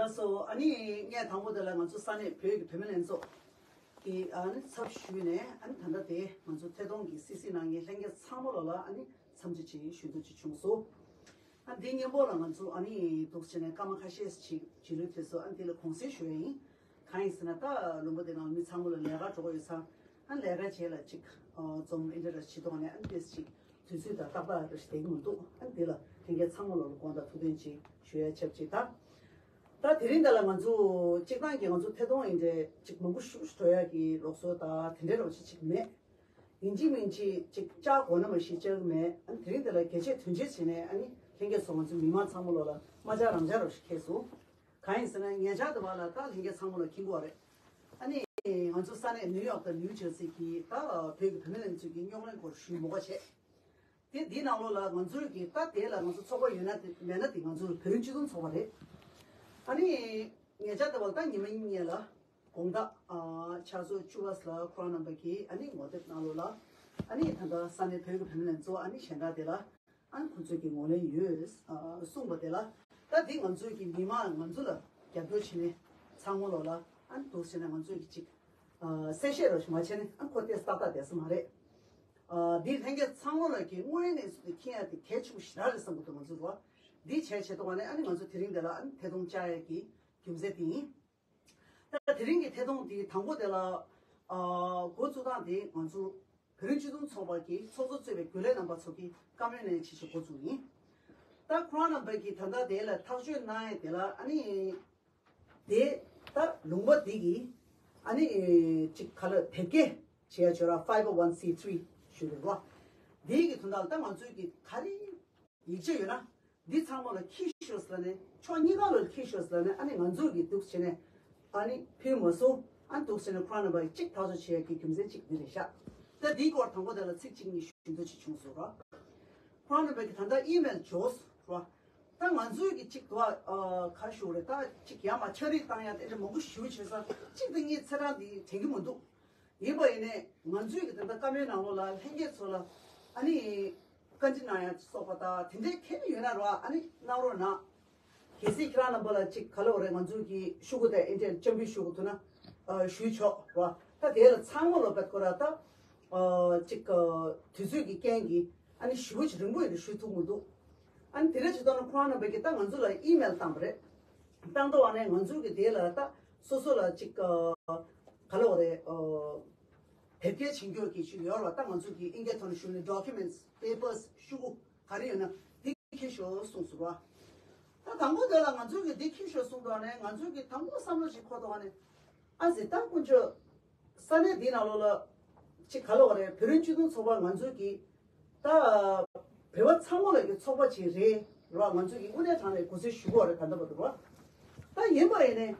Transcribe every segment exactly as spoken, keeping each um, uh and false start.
ལགས་སོ། ཨ་ནི་ངས་དང་པོ་དེ་ལ་ང་ཚོ་ས་གནས་བོད་ཀྱི་བུད་མེད་ལྷན་ཚོགས་ཀྱི་ཨ་ནི་ཚབ་ཞུས་ནས། ཨ་ནི་ད་ལྟ་དེ་ང་ཚོ་ཐད་གཏོང་གི་སི་སི་ནང་གི་ལྷན་རྒྱས་ཚང་མ་ལོ་ལ་ཨ་ནི་འཚམས་འདྲི་ཅིག་ཞུ་འདོད་ཅིག་བྱུང་སོང་། ཨ་འདི་སྙན་པོ་ལ་ང་ཚོ་ཨ་ནི་འདུག་བྱས་ནས་སྐར་མ་ཁ་ཤས་ཅིག་རྗེས་ལུས་ཐེབས་སོང་། ཨ་འདི་ལ་དགོངས་སེལ་ཞུ་ཡ་ཡིན། གང་ཡིན་ཟེར་ན་ད་ལུང་པ་དེ་ནང་མི་ཚང་མ་ལ་ལས་ཀ་འགྲོ་གི་ཡོད་ཙང་། ཨ་ལས་ཀ་བྱས་ལ་ཅིག་ཨ་འཛོམས་ཨིན་འདྲ་ར་བྱེད་ཐོག་ནས་ཨ་ཏེས་ཅིག་དུས་ཚོད་དང་ཏག་ཏག་ར་ཞིག་བསྡད་ཀྱི་མི་འདུག་ཨ་འདི་ལ་ལྷན་རྒྱས་ཚང་མ་ལོ་ལ་དགོངས་དག་ཐུགས་བདེན་ཅིག་ཞུ་ཡ་ཆབས་ཅིག་ད། ད་དེ་རིང་འདི་ལ་ང་ཚོ་སྤྱིར་བཏང་གི་ང་ཚོ་ཐད་གཏོང་ཡིན་འདྲ་ཅིག་མང་པོ་ཞིག་འགྲོ་ཡ་གི་ལུགས་སྲོལ་དང་དེ་འདྲ་རོ་ཞིག་ཅིག་མེད། ཡིན་གཅིག་མིན་གཅིག་ཅིག་བཅར་དགོས་ན་མ་གཞི་བཅར་གི་མེད། ཨ་དེ་རིང་འདི་ལ་གལ་ཆེ་དོན་ཆེ་བྱས་ནས་ཨ་ནི་ལྷན་རྒྱས་ཚོ་ང་ཚོ་མི་མང་ཚང་མ་ལོ་ལ་མ་བཅར་རང་བཅར་རོ་ཞིག་ཁེལ་སོང་། གང་ཡིན་ཟེར་ན་ཉེ་ཆར་དུ་བ་ལ་ད་ལྷན་རྒྱས་ཚང་མ་ལ་མཁྱེན་གྱི་ཡོད་རེད། ཨ་ནི་ང་ཚོ་ས་གནས་ནིའུ་ཡོག་དང་ནིའུ་ཇར་སི་གི་ད་བོད་ཀྱི་བུད་མེད་ལྷན་ཚོགས་ཀྱི་རྙོག་གླེང་སྐོར་ཞུས་མོ་ག་བྱས། དེ་འདིའི་ནང་ལོགས་ལ་ང་ཚོའི་གི་ད་དེ་ལ་ང་ཚོ་ཚོགས་པ་ཡོད་ན་དེ་མེད་ན་དེ་ང་ཚོ་བོད་རིགས་སྤྱི་མཐུན་ཚོགས་པ་རེད། ཨ་ནི་ཉེ་ཆར་དུ་བ་ལ་ད་ཉི་མ་གཉིས་ལ་དགོང་དག་ཨ་ཆུ་ཚོད་བཅུ་པ་ལ་ཁོ་རང་རྣམ་པ་གི་ཨ་ནི་ངོ་དེབ་ནང་ལོགས་ལ་ཨ་ནི་ད་ལྟ་ས་གནས་བོད་ཀྱི་བུད་མེད་ལྷན་ཚོགས་ཨ་ནི་གཞན་དག་དེ་ལ། ཨ་ནི་ཁོ་ཚོས་ཀྱི་ངོས་ལེན་ཡོད། ཨ་གསུངས་པ་དེ་ལ། ད་འདི་ང་ཚོས་ཀྱི་མི་མང་ང་ཚོ་ལ་རྒྱབ་སྐྱོར་བྱེད་ནས་ཚང་མ་ལོ་ལ་ཨ་ནི་འདུག་ཟེར་ན་ང་ཚོས་ཀྱི་ཅིག་ཨ་གསལ་བཤད་རོ་ཞིག་མ་བྱས་ནས་ཨ་ཁོ་དེ་ཏག་ཏག་བསྡད་ས་མ་རེད། ཨ་འདི་ལྷན་རྒྱས་ཚང་མ་ལ་ཀྱི་དངོས་གནས་སུ་དེ་མཁྱེན་ཡ་དེ་གལ་ཆེན་པོ་ཞེ་དྲག་རེད་བསམ་གི་འདུག་ང་ཚོ་རོ། འདི་བྱས་བྱས་ཐོག་ནས་ཨ་ནི་ང་ཚོ་དེ་རིང་འདི་ལ་ཨ་ནི་ཐད་གཏོང་བཅར་ཡ་གི་རྒྱུ་མཚན་དེ་ཡིན། ད་དེ་རིང་གི་ཐད་གཏོང་འདི་དང་པོ་དེ་ལ་ཨ་འགོ་བཙུགས་སྟངས་དེ་ང་ཚོ་བོད་རིགས་སྤྱི་མཐུན་ཚོགས་པ་གི་ཚོགས་གཙོ་གཙོས་པའི་རྒྱུན་ལས་རྣམ་པ་ཚོ་གིས་བཀའ་མོལ་གནང་ཡ་ཆེད་ཆེད་འགོ་བཙུགས་ཡིན། ད་ཁོ་རང་རྣམ་པ་གིས་ད་ལྟ་དེ་ལ་ཐག་གཅོད་གནང་ཡ་དེ་ལ་ཨ་ནི་དེ་ད་ལུང་པ་འདི་གི་ཨ་ནི་ཅིག་ག་ལ་དེབ་སྐྱེལ་བྱེད་ཡ་བྱོས་ར་five oh one c three ཞུ་རེད་བ། འདི་གི་དོན་དག་ལ་ད་ང་ཚོའི་གི་ག་རེ་ཡིག་ཆ་ཡོད་ན། འདི་ཚང་མ་ལ་ཁྱི་ཤོར་ཟེར་ནས་ཕྱོགས་གཉིས་ཀ་ལ་ཁྱི་ཤོར་ཟེར་ནས་ཨ་ནི་ང་ཚོ་གི་འདུག་བྱས་ནས་ཨ་ནི་ཕུལ་མ་སོང་། ཨ་ནི་འདུག་བྱས་ནས་ཁོ་རང་རྣམ་པ་གཅིག་ཐག་གཅོད་བྱེད་ཡ་གི་རྒྱུ་མཚན་གཅིག་འདི་རེད་ཤག་ད་འདིའི་སྐོར་དང་པོ་དེ་ལ་ཚིག་གཅིག་གཉིས་ཞུ་འདོད་ཅིག་བྱུང་སོང་ར། ཁོ་རང་རྣམ་པ་གི་ད་ལྟ་ཨི་མེལ་འབྱོར་སོང་ར། ད་ང་ཚོའི་གི་གཅིག་དུ་ཨ་ཁ་ཤོར་རེད། ད་གཅིག་ཡར་མར་ཕྱག་བྲིས་བཏང་ཡ་དེ་འདྲ་མང་པོ་ཞུ་བྱས་ས་གཅིག་དང་གཉིས་ཚེ་རང་འདི་དྲན་གི་མི་འདུག་ཡིན་པ་ཡིན་ནས་ང་ཚོའི་གི་ད་ལྟ་བཀའ་མོལ་ནང་ལོགས་ལ་ལྷན་རྒྱས་ཚོ་ལ་ཨ་ནི་བཀའ་འདྲི་གནང་ཡ་སོགས་པ་དང་དེ་འདྲའི་གལ་ཡོད་ན་རོ་ཨ་ནི་གནང་རོགས་གནང་། གལ་སྲིད་ཁྱེད་རང་རྣམ་པ་ལ་ཅིག་ག་ལ་བ་རེད་ང་ཚོའི་གི་ཤོག་གུ་དང་ཨིན་ཊར་ནེཊ་སྤྱན་འབུལ་ཞུ་དགོས་ཐུག་ན་ཨ་ཞུས་ཆོག་རོ། ད་དེ་ལ་ཚང་མ་ལོ་བེད་ཁོ་ར་ད་ཨ་ཅིག་ཨ་དུས་ཚོད་ཀྱི་རྐྱེན་གྱིས་ཨ་ནི་ཞུ་བ་ཅིག་རིང་པོ་ཡིན་དུ་ཞུ་ཐུབ་མི་འདུག་ཨ་ནི་དེ་འདྲ་བྱེད་དོན་ན་ཁོ་རང་རྣམ་པ་གིས་ད་ང་ཚོ་ལ་ཨི་མེལ་བཏང་བ་རེད། བཏང་དོ་བ་ནས་ང་ཚོའི་གི་དེ་ལ་ད་སོ་སོ་ལ་ཅིག་ཨ་ག་ལ་བ་རེད་ཨ་དེབ་སྐྱེལ་བྱེད་རྒྱུ་གི་ཅིག་ཡོད་ར། ད་ང་ཚོ་གི་ཨིན་སྐད་ཐོག་ནས་ཞུ་ནས་ཌོ་ཀུ་མེན་ཊི་པེ་པར་སི་ཤོག་གུ་ག་རེ་ཡོད་ན་དེ་ཁྱེར་ཤོག་གསུངས་སོང་ར། ད་དང་པོ་དེ་ལ་ང་ཚོ་གི་དེ་ཁྱེར་ཤོག་གསུངས་དོ་ནས་ང་ཚོ་གི་དང་པོ་བསམ་བློ་ཞིག་འཁོར་དོ་ནས་ཨ་ཟེ་ད་དཀོན་མཆོག་ས་གནས་འདི་ནང་ལོགས་ལ་ཅིག་ག་ལ་བ་རེད་བོད་རིགས་སྤྱི་མཐུན་ཚོགས་པ་ང་ཚོ་གི་ད་བོད་པ་ཚང་མ་ལ་གི་ཚོགས་པ་ཅིག་རེད་ར། ང་ཚོ་གི་དངོས་གནས་དྲང་ནས་གོ་སྲོལ་ཞུ་གི་ཡོད་རེད། ད་ལྟ་བར་དུ་ར། ད་ཡིན་པ་ཡིན་ནས་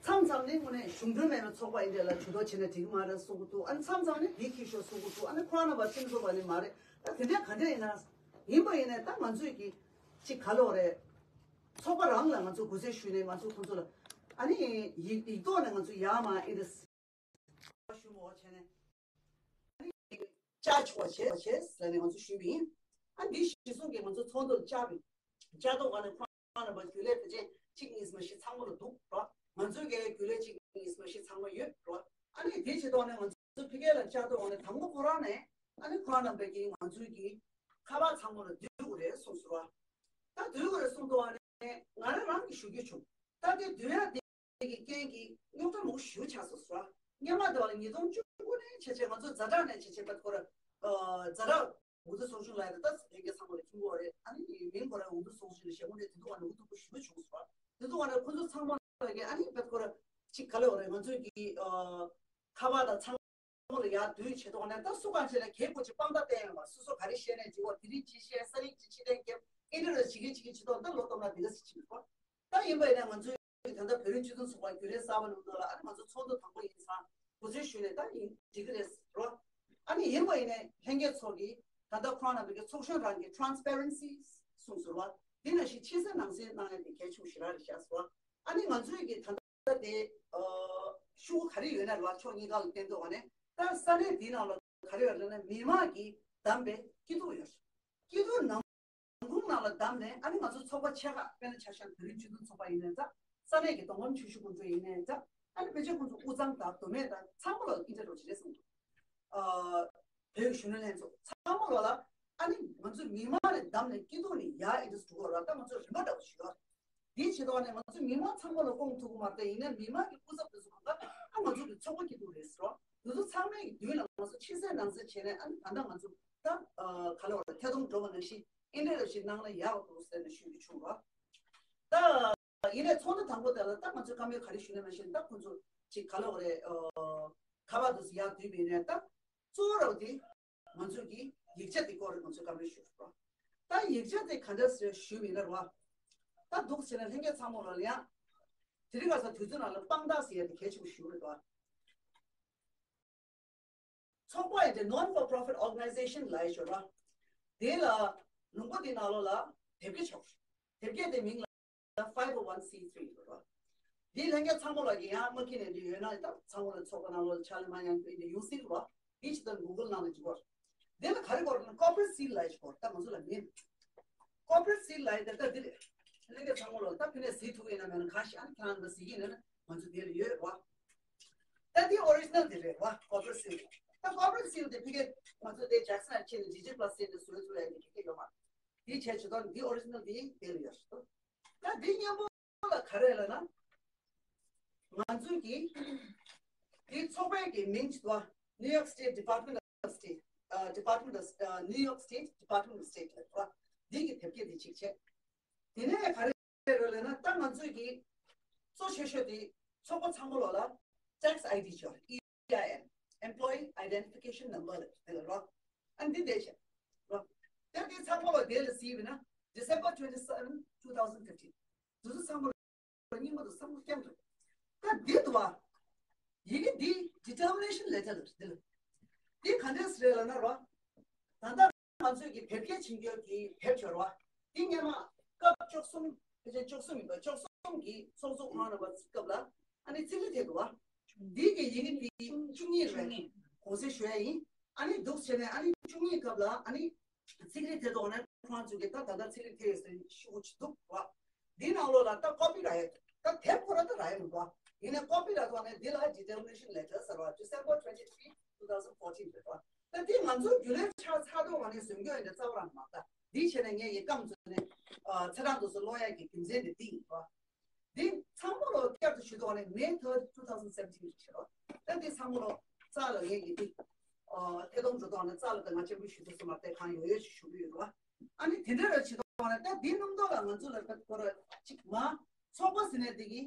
མཚམས་མཚམས་ནས་དངོས་གནས་གཞུང་འབྲེལ་མེད་པའི་ཚོགས་པ་ཡིན་དེ་ལ་ཇུས་གཏོགས་བྱས་ན་འགྲིག་གི་མ་རེད་གསུང་གི་འདུག་ཨ་ནི་མཚམས་མཚམས་ནས་དེ་ཁྱེར་ཤོག་གསུང་གི་འདུག་ཨ་ནི་ཁོ་རང་རྣམ་པ་ཁྲིམས་བཟོ་བ་ནི་མ་རེད། ད་དེ་འདྲ་ག་འདྲ་ཡིན་ན་ཡིན་པ་ཡིན་ནས་ད་ང་ཚོས་ཀྱི་ཅིག་ག་ལོག་རེད། ཚོགས་པ་རང་ལ་ང་ཚོ་གུས་བརྩི་ཞུས་ནས་ང་ཚོ་ཁོང་ཚོ་ལ་ཨ་ནི་ཡིག་ཡིག་ཐོག་ནས་ང་ཚོ་ཡར་མར་ཨིན་དེ་ཞུ་མོ་བྱས་ནས་ཨ་ནི་བཅར་ཆོག་བྱས་བྱས་ཟེར་ནས་ང་ཚོ་ཞུས་པ་ཡིན། ཨ་འདི་གཞི་བཟུང་གིས་ང་ཚོ་ཚོགས་འདུར་བཅར་བ་ཡིན། བཅར་ཐོག་ག་ནས་ཁོང་རྣམ་པ་རྒྱུན་ལས་ཕལ་ཆེར་གཅིག་གཉིས་མ་ཞིག་ཚང་མ་ལ་འདུག་རོ། ང་ཚོའི་གའི་རྒྱུན་ལས་གཅིག་གཉིས་མ་ཞིག་ཚང་མ་ཡོད་རོ། ཨ་ནི་དེ་བྱེད་ཐོག་ནས་ང་ཚོ་ཕ་གི་ལ་བཅར་ཐོག་ནས་དང་པོ་ཁོ་རང་ནས་ཨ་ནི་ཁོང་རྣམ་པས་ཀྱིས་ང་ཚོའི་གི་ཁ་པར་ཚང་མ་ལ་བསྡུ་དགོས་རེད་གསུངས་སོང་རོ། ད་བསྡུ་དགོས་རེད་གསུངས་ཐོག་ནས་ང་རང་རང་གིས་ཞུ་རྒྱུ་བྱུང་། ད་དེ་བསྡུ་ཡ་དེ་གི་རྐྱེན་གྱིས་རྙོག་དྲ་མང་པོ་ཞེ་པོ་ཆགས་སོང་ཟེར་བ། སྔོན་མ་དེ་བ་ལ་ཉིས་སྟོང་བཅུ་དགུ་ནས་བྱས་བྱས་ང་ཚོ་ཛ་དྲག་ནས་བྱས་བྱས་པ་ཁོ་ར་ཛ་དྲག་འོས་བསྡུ་ཚོགས་ཆུང་ལ་ཡ་ད་ལྟ་ལྷན་རྒྱས་ཚང་མ་ལ་མཁྱེན་གྱི་ཡོད་རེད། ཨ་ནི་མིང་ཁོ་ར་འོས་བསྡུ་ཚོགས་ཆུང་ལ་ཞེ་པོ་ནས་དེ་དུས་བ་ལ་འོས་བསྡུ་པོ་ཞེ་པོ་བྱུང་ཟེར་བ། དེ་དུས་བ་ལ་ཁོ་ཚོ་ཚང་མ་ལ་ཡ་ཨ་ནི་བེད་ཁོ་ར་ཅིག་ག་ལ་ཡོད་རེད། ང་ཚོའི་གི་ཁ་པར་དང་ཚང་མ་ལ་ཡར་བསྡུས་བྱེད་ཐོག་ནས་ད་སུ་གང་བྱེད་ན་གལ་པོ་ཅིག་དཔང་རྟགས་བསྟན་ཡོང་བ། སོ་སོ་ག་རེ་བཤད་ནས་འཇིགས་བ་དེ་རིགས་ཅིག་བཤད་ས་རིགས་ཅིག་ཕྱི་ལན་རྒྱབ་ཨེ་འདྲ་རེ་བྱེད་ཀྱི་བྱེད་ཀྱི་བྱེད་ཐོག་ད་ལོ་སྟོང་ལ་དེ་ག་སི་ཕྱིན་པ། ད་ཡིན་པ་ཡིན་ན་ང་ཚོས་ད་ལྟ་བོད་རིགས་སྤྱི་མཐུན་ཚོགས་པ་རྒྱུན་ལས་གསར་པ་ནང་ལ་ཨ་ནི་ང་ཚོ་ཚོགས་འདུ་དང་པོ་ཡིན་ཙང་གོ་སྲོལ་ཞུས་ནས་ད་ཡིན་འགྲིག་གི་རེད་རོ། ཨ་ནི་ཡིན་པ་ཡིན་ནས་ལྷན་རྒྱས་ཚོ་གིས་ད་ལྟ་ཁོང་རྣམ་པའི་ཚོགས་གཞོན་རང་གི་transparency གསུངས་སོང་བ། འདི་ནང་བཞིན་ཕྱི་གསལ་ནང་གསལ་གནང་ཡ་དེ་གལ་ཆེན་པོ་ཞེ་དྲག་རེད་ཤག་སོ། ཨ་ནི་ང་ཚོས་ཀྱི་ད་ལྟ་དེ་ཤུགས་ག་རེ་ཡོད་ན་རོ་ཕྱོགས་གཉིས་ཀ་ལ་བསྟན་འདུག་བ་ནས་ད་ས་གནས་འདིའི་ནང་ལ་ག་རེ་ཡོད་ལབ་ན་མི་མང་གིས་བདམས་པའི་སྐྱིད་སྡུག་ཡོད། སྐྱིད་སྡུག་ནང་ཁུངས་ནང་ལ་བདམས་ནས་ཨ་ནི་ང་ཚོ་ཚོགས་པ་ཆེ་ཁག་དཔེར་ན་ཆ་བཞག་བོད་རིགས་སྤྱི་མཐུན་ཚོགས་པ་ཡིན་ན་ད་ ས་གནས་ཀྱི་གདོང་ལམ་ཆེ་ཤོས་ཁོང་ཚོ་ཡིན་ནའི་འདྲ། ཨ་ནི་ཕལ་ཆེར་ཁོང་ཚོ་དབུས་གཙང་དང་མདོ་སྨད་དང་ཚང་མ་ལ་ཨིན་ཊར་འགྲོ་བྱེད་རེད་གསུངས་འདུག་ཨ། བོད་ཀྱི་གཞོན་ནུ་ལྷན་ཚོགས་ཚང་མ་ལོག་ལ། ཨ་ནི་ང་ཚོ་མི་མང་ནས་བདམས་ནས་སྐྱིད་སྡུག་ནས་ཡར་ཨིན་ཊར་འགྲོ་དགོས་ར། ད་ང་ཚོ་རིམ་པ་འདྲ་བོ་ཞིག་ཡོད། དེའི་ཆེད་དུ་ནས་ང་ཚོ་མི་མང་ཚང་མ་ལ་སྐོང་ཐུབ་ཀྱི་མ་རེད། ཡིན་ནའི་མི་མང་གི་སྐུ་ཚབ་དེ་ཚོ་གང་ག་ཨ་ང་ཚོ་གི་ཚོགས་པ་སྐྱིད་སྡུག་རེད་ཟེར་རོ། དེ་ཚོ་ཚང་མའི་གི་མདུན་ལ་ང་ཚོ་ཕྱི་གསལ་ནང་གསལ་བྱས་ནས། ཨ་ནི་ད་ལྟ་ང་ཚོ་ད་ག་ལ་བ་ཐད་གཏོང་འགྲོ་བ་ནང་བཞིན་ཨིན་ཊར་བིའུ་ཞིག་གནང་ན་ཡག་འདུག་ཟེར་ནས་ཞུ་རྒྱུ་བྱུང་རོ། ད་ཡིན་ནའི་ཚོགས་འདུ་དང་པོ་དེ་ལ་ད་ང་ཚོས་བཀའ་མོལ་ག་རེ་ཞུས་ན་ནང་བཞིན། ད་ཁོང་ཚོ་ཅིག་ག་ལ་བ་རེད། ཁ་པར་དུ་ཡར་བསྡུས་པ་ཡིན་ནའི་ད་གཙོ་བོ་ར་བ་དེ་ང་ཚོ་གི་ཡིག་ཆ་དེ་སྐོར་ང་ཚོས་བཀའ་མོལ་ཞུ་རོགས། ད་ཡིག་ཆ་དེ་ག་འདྲ་ཟེར་ཞུས་པ་ཡིན་ན་ར་བ། ད་འདུག་ཟེར་ན་ལྷན་རྒྱས་ཚང་མ་ལ་ཡང་དེ་རིང་ཁ་སང་དུས་ཚོད་ནང་ལ་དཔང་རྟགས་ཟེར་ཡ་དེ་གལ་ཆེན་པོ་ཞིག་རེད་དོ། ཚོགས་པ་ཡིན་ཏེ་non for profit organization ལབ་ཡ་ཞོར་ལ། དེ་ལ་ལུང་པ་དེ་ནང་ལོགས་ལ་དེབ་སྐྱེལ་ཆོག་དེབ་སྐྱེལ་དེ་མིང་ལ་five oh one C three ཡོད་རོ། དེ་ལྷན་རྒྱས་ཚང་མ་ལ་གི་ཡང་མ་མཁྱེན་ནས་འདི་ཡོད་ན་ད་ཚང་མ་ལ་ཚོགས་པ་ནང་ལོགས་ལ་ཕྱག་ལས་མ་ཡང་དེ་འདི་ཡོང་སྲིད་རོ། དེ་ཅི་ལྟར་གུ་གལ་ནང་ལ་འཇུག་གོ། དེ་ལ་ག་རེ་དགོས་རེད་ན་corporate seal ལབ་ཡ་ཞིག་དགོས་རེད། ད་ང་ཚོ་ལ་མེད། corporate seal ལབ་ཡ་དེ་ད་འདི་རེད། ལྷན་རྒྱས་ཚང་མ་ལ་ད་ཕི་ནས་གཟིགས་ཐུབ་ཡིན་ན་མེད་ན་ག་ཞིག་ཨ་ནི་ཁྱེད་རང་ལ་གཟིགས་ཡིན་ན་ང་ཚོ་དེ་ལ་ཡོད་རོ། ད་འདི་original དེ་རེད་བ། corporate seal། ད་corporate seal དེ་ཕ་གིར་ང་ཚོ་དེ་Jackson ལ་ཕྱིན་ནས་Digit Plus དེ་བཟོས་ཚུལ་ཡ་དེ་ཕ་གིར་ཡོད་མ་རེད། དེ་བྱས་བྱེད་སྟངས་འདི་original དེ་དེ་ལ་ཡོད་རེད། ད་འདི་མཉམ་པོ་ལ་ག་རེ་ལབ་ན། ང་ཚོ་གི་དེ་ཚོགས་པའི་གི་མིང་ཅིག་འདུག་བ། New York State Department of State ཨ། Department of ཨ། New York State Department of State ལབ་འདུག་བ། འདི་གི་དེབ་སྐྱེལ་དེ་གཅིག་བྱས། དེ་ནས་ག་རེ་རེད་ལབ་ན། ད་ང་ཚོས་ཀྱི་གཙོ་ཆེ་ཤོས་དེ་ཚོགས་པ་ཚང་མ་ལོག་ལ་tax I D ཅིག་ཡོད་རེད། E I N Employee Identification Number ལབ་དེ་ལ་རོ། ཨ་འདི་འདྲ་བྱས་རོ། དེ་དེ་ཚང་མ་ལོག་དེ་ལ་གཟིགས་པ་ཡིན་ན་December twenty seven two thousand fifteen དེ་ཚོ་ཚང་མ་ལོག་རྙིང་མ་དང་བསམ་བློ་སྐྱོ་རེད། ད་འདི་འདུག་བ། ཡི་གེ་འདི་determination letter ལབ་འདི་ལ། འདི་ག་འདྲས་རེད་ལབ་ན་རོ། ད་ལྟ་ང་ཚོས་ཀྱི་བོད་སྐད་བྱིན་སྐྱོར་གྱི་དེབ་ཅིག་ཡོད་རེད་བ། འདི་སྔོན་མ་སྐབས་བཅུ་གསུམ། ཕལ་ཆེར་བཅུ་གསུམ་ཡིན་པ། བཅུ་གསུམ་གྱི་ཚོགས་གཙོ་ཁོང་རྣམ་པ་སྐབས་ལ་ཨ་ནི་ཚིག་ལེ་ཐེབས་འདུག་བ། འདི་གི་ཡི་གེ་འདི་བཅུ་གཉིས་རེད། གོང་གསལ་ཞུ་ཡ་ཡིན། ཨ་ནི་འདུག་བྱས་ནས་ཨ་ནི་བཅུ་གཉིས་སྐབས་ལ་ཨ་ནི་ཚིག་ལེ་ཐེབས་འདུག་ནས་ཁོང་ཚོས་ཀྱི་ད་ད་ལྟ་ཚིག་ལེ་ཐེབས་ཡོད་ཟེར་ཞུ་གི་འདུག་བ། འདི་ནང་ལོགས་ལ་ད་ཀོ་པི་རག་ཡ་འདུག་ད་དེབ་ཁོ་ར་ད་རག་ཡ་མི་འདུག་བ། ཡིན་ནའི་ཀོ་པི་རག་ཐོག་ནས་འདི་ལ་determination letter ཟེར་བ། December twenty three two thousand fourteen རེད་བ། ད་འདི་ང་ཚོ་རྒྱུན་ལས་ཆགས་ཚར་དུས་ང་ནི་བཟོ་མཁན་ཡིན་ན་རྩ་བ་རང་མ་ད། འདི་བྱས་ནས་ངས་ཡི་རྐང་བཙུགས་ནས་ཨ། ཚེ་རིང་དུ་སུ་ལོ་ཡ་གི་རྒྱུ་མཚན་དེ་འདི་ཡིན་པ། འདི་ཚང་མ་ལོ་བསྐྱར་དུ་ཞུ་དོགས་ནས་May third two thousand seventeen རེད་བ། ད་འདི་ཚང་མ་ལོ་རྩ་ལ་ངས་ཀྱི་འདི་ཨ། ཐད་གཏོང་འགྲོ་དོགས་ནས་རྩ་ལ་ད་ང་སྤྱན་འབུལ་ཞུ་དུས་སུ་མ་བལྟས་གང་ཡོད་ཡོད་ཞུ་གི་ཡོད་རེད་བ། ཨ་ནི་དེ་འདྲ་རེད་བྱེད་དོགས་ནས་ད་འདི་སྣུམ་དོགས་ལ་ང་ཚོ་ལ་ད་ཁོ་ར་ཅིག་མ་ཚོགས་པ་ཟིན་ནས་འདི་གི་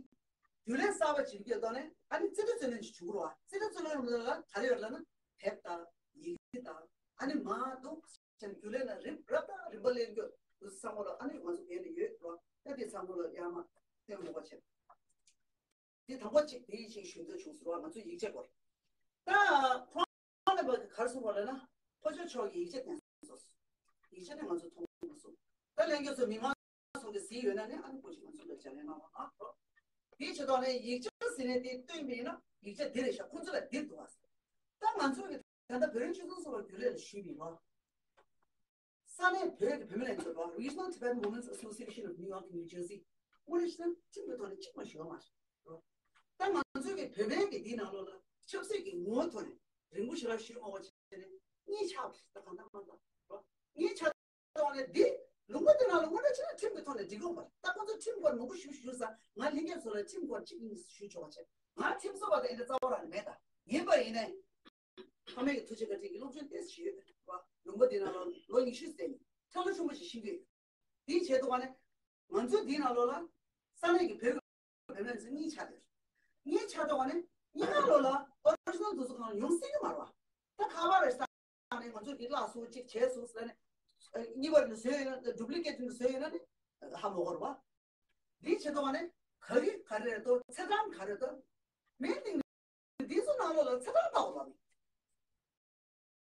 རྒྱུན་ལས་གསར་པ་ཅིག་སྐྱོད་དོགས་ནས་ཨ་ནི་རྩིས་སྤྲོད་རྩོད་ལེན་ཅིག་བྱུང་རེད་བ། རྩིས་སྤྲོད་རྩོད་ལེན་ལ་ག་རེ་ཡོད་ལབ་ན་དེབ་དང་ཡི་གེ་དང་ཨ་ནི་མ་འདུག་ཅན་རྒྱུན་ལས་ན་རིམ་རབ་དང་རིམ་པ་ལེན་རྒྱུ་དུ་ཚང་མ་ལ་ཨ་ནི་ང་ཚོ་འདི་ནས་ཡོད་རོ། ད་དེ་ཚང་མ་ལ་ཡར་མར་སྟོན་དགོས་པ་བྱས། དེ་དང་པོ་གཅིག་དེ་ཡི་ཆིག་ཞུ་འདོད་བྱུང་ཟེར་བ་ང་ཚོ་ཡིག་ཆ་སྐོར། ད་ཁོང་ནས་བ་ག་རེ་གསུངས་པ་ལབ་ན་ཕོ་ཆོས་མཆོག་གི་ཡིག་ཆ་དེ་ཚོ་ཡིག་ཆ་ནི་ང་ཚོ་མཐོང་མ་སོང་། ད་ལྷན་རྒྱས་ཚོ་མི་མང་ཚོ་གི་གཟིགས་ཡོད་ན་ནི་ཨ་ནི་ཁོ་ཅིག་ང་ཚོ་ལ་ལྗགས་ལན་གནང་བ་ཨ་རོ། དེའི་ཆེད་དུ་ནས་ཡིག་ཆ་ཟེར་ནས་དེ་སྟོན་པ་ཡིན་ན་ཡིག་ཆ་འདི་རེད་ཤག་ཁོང་ཚོ་ལ་འདི་འདུག་ཨ། ད་ང་ཚོ་གི་ད་ལྟ་བོད་རིགས་སྤྱི་མཐུན་ཚོགས་པ་རྒྱུན་ལས་ལ་ཞུས་པ་ཡིན་རོ། ས་གནས་བོད་ཀྱི་བུད་མེད་ལྷན་ཚོགས་རོ། Regional Tibetan Women's Association of New York and New Jersey དངོས་གནས་བྱས་ན་ཁྲིམས་ཀྱི་ཐོག་ནས་གཅིག་མ་ཞུས་པ་མ་རེད་རོ། ད་ང་ཚོ་གི་བོད་པའི་གི་འདིའི་ནང་ལོགས་ལ་ཆབ་སྲིད་ཀྱི་ངོ་བོ་ཐོག་ནས་རིང་པོ་ཞེ་དྲག་ཞུས་མ་བ་བྱས་ནས་གཉིས་ཆགས་པ་རེད། ད་གང་ལྟར་མ་ལྟར་རོ། གཉིས་ཆགས་ཐོག་ནས་འདི་ལུང་པ་འདི་ནང་ལ་དངོས་གནས་བྱས་ན་ཁྲིམས་ཀྱི་ཐོག་ནས་འགྲིག་གི་མ་རེད། ད་ཁོང་ཚོ་ཁྲིམས་སྐོར་མང་པོ་ཞུ་ཞུ་ས་ང་ལྷན་རྒྱས་ཚོ་ལ་ཁྲིམས་སྐོར་གཅིག་གཉིས་ཞུ་ཆོག་པ་བྱས། ང་ཁྲིམས་བཟོ་བ་དང་འདི་འདྲ་རྩ་བ་རང་ནས་མེད། ད་ཡིན་པ་ཡིན་ནའི་ཕ་མེས་ཀྱི་ཐུགས་རྗེ་བཀའ་དྲིན་གྱིས་སློབ་སྦྱོང་ཏོག་ཙམ་ཡོད་པ། ལུང་པ་འདི་ནང་ལ་ལོ་ཉི་ཤུ་ཟིན་ཁྲ་ལོ་ཆུང་མ་ཞིག་ཤེས་ཀྱི་ཡོད། དེའི་ཆེད་དུ་བ་ནས་ང་ཚོ་འདིའི་ནང་ལོགས་ལ་ས་གནས་ཀྱི་བོད་བོད་མི་ཚོ་གཉིས་ཆགས་ཏེ། གཉིས་ཆགས་ཐོག་ནས་གཉིས་ཀ་ལོགས་ལ་ཨོ་རི་ཇི་ནལ་དུ་ཚོ་གང་ལ་ཡོང་སྲིད་ཀྱི་མ་རེད་བ། ད་ཁ་པར་རེ་ས་ནས་ང་ཚོ་གི་བརླག་སོང་གཅིག་བྱས་སོང་ཟེར་ནས་གཉིས་པར་ནས་བཟོས་ཡོད་ན་ཌུབ་ལི་ཀེ་ཊི་ནས་བཟོས་ཡོད་ན་ནི་ཧ་མ་གོ་རེད་བ། འདིའི་ཆེད་དུ་བ་ནས་ག་གི་ག་རེ་རེད་དོ། ཚེས་གྲངས་ག་རེ་རེད་དོ། མིའི་སྟེང་ནས་འདི་ཚོ་ནང་ལོགས་ལ་ཚེས་གྲངས་ལྟ་བ་ལ་ནི།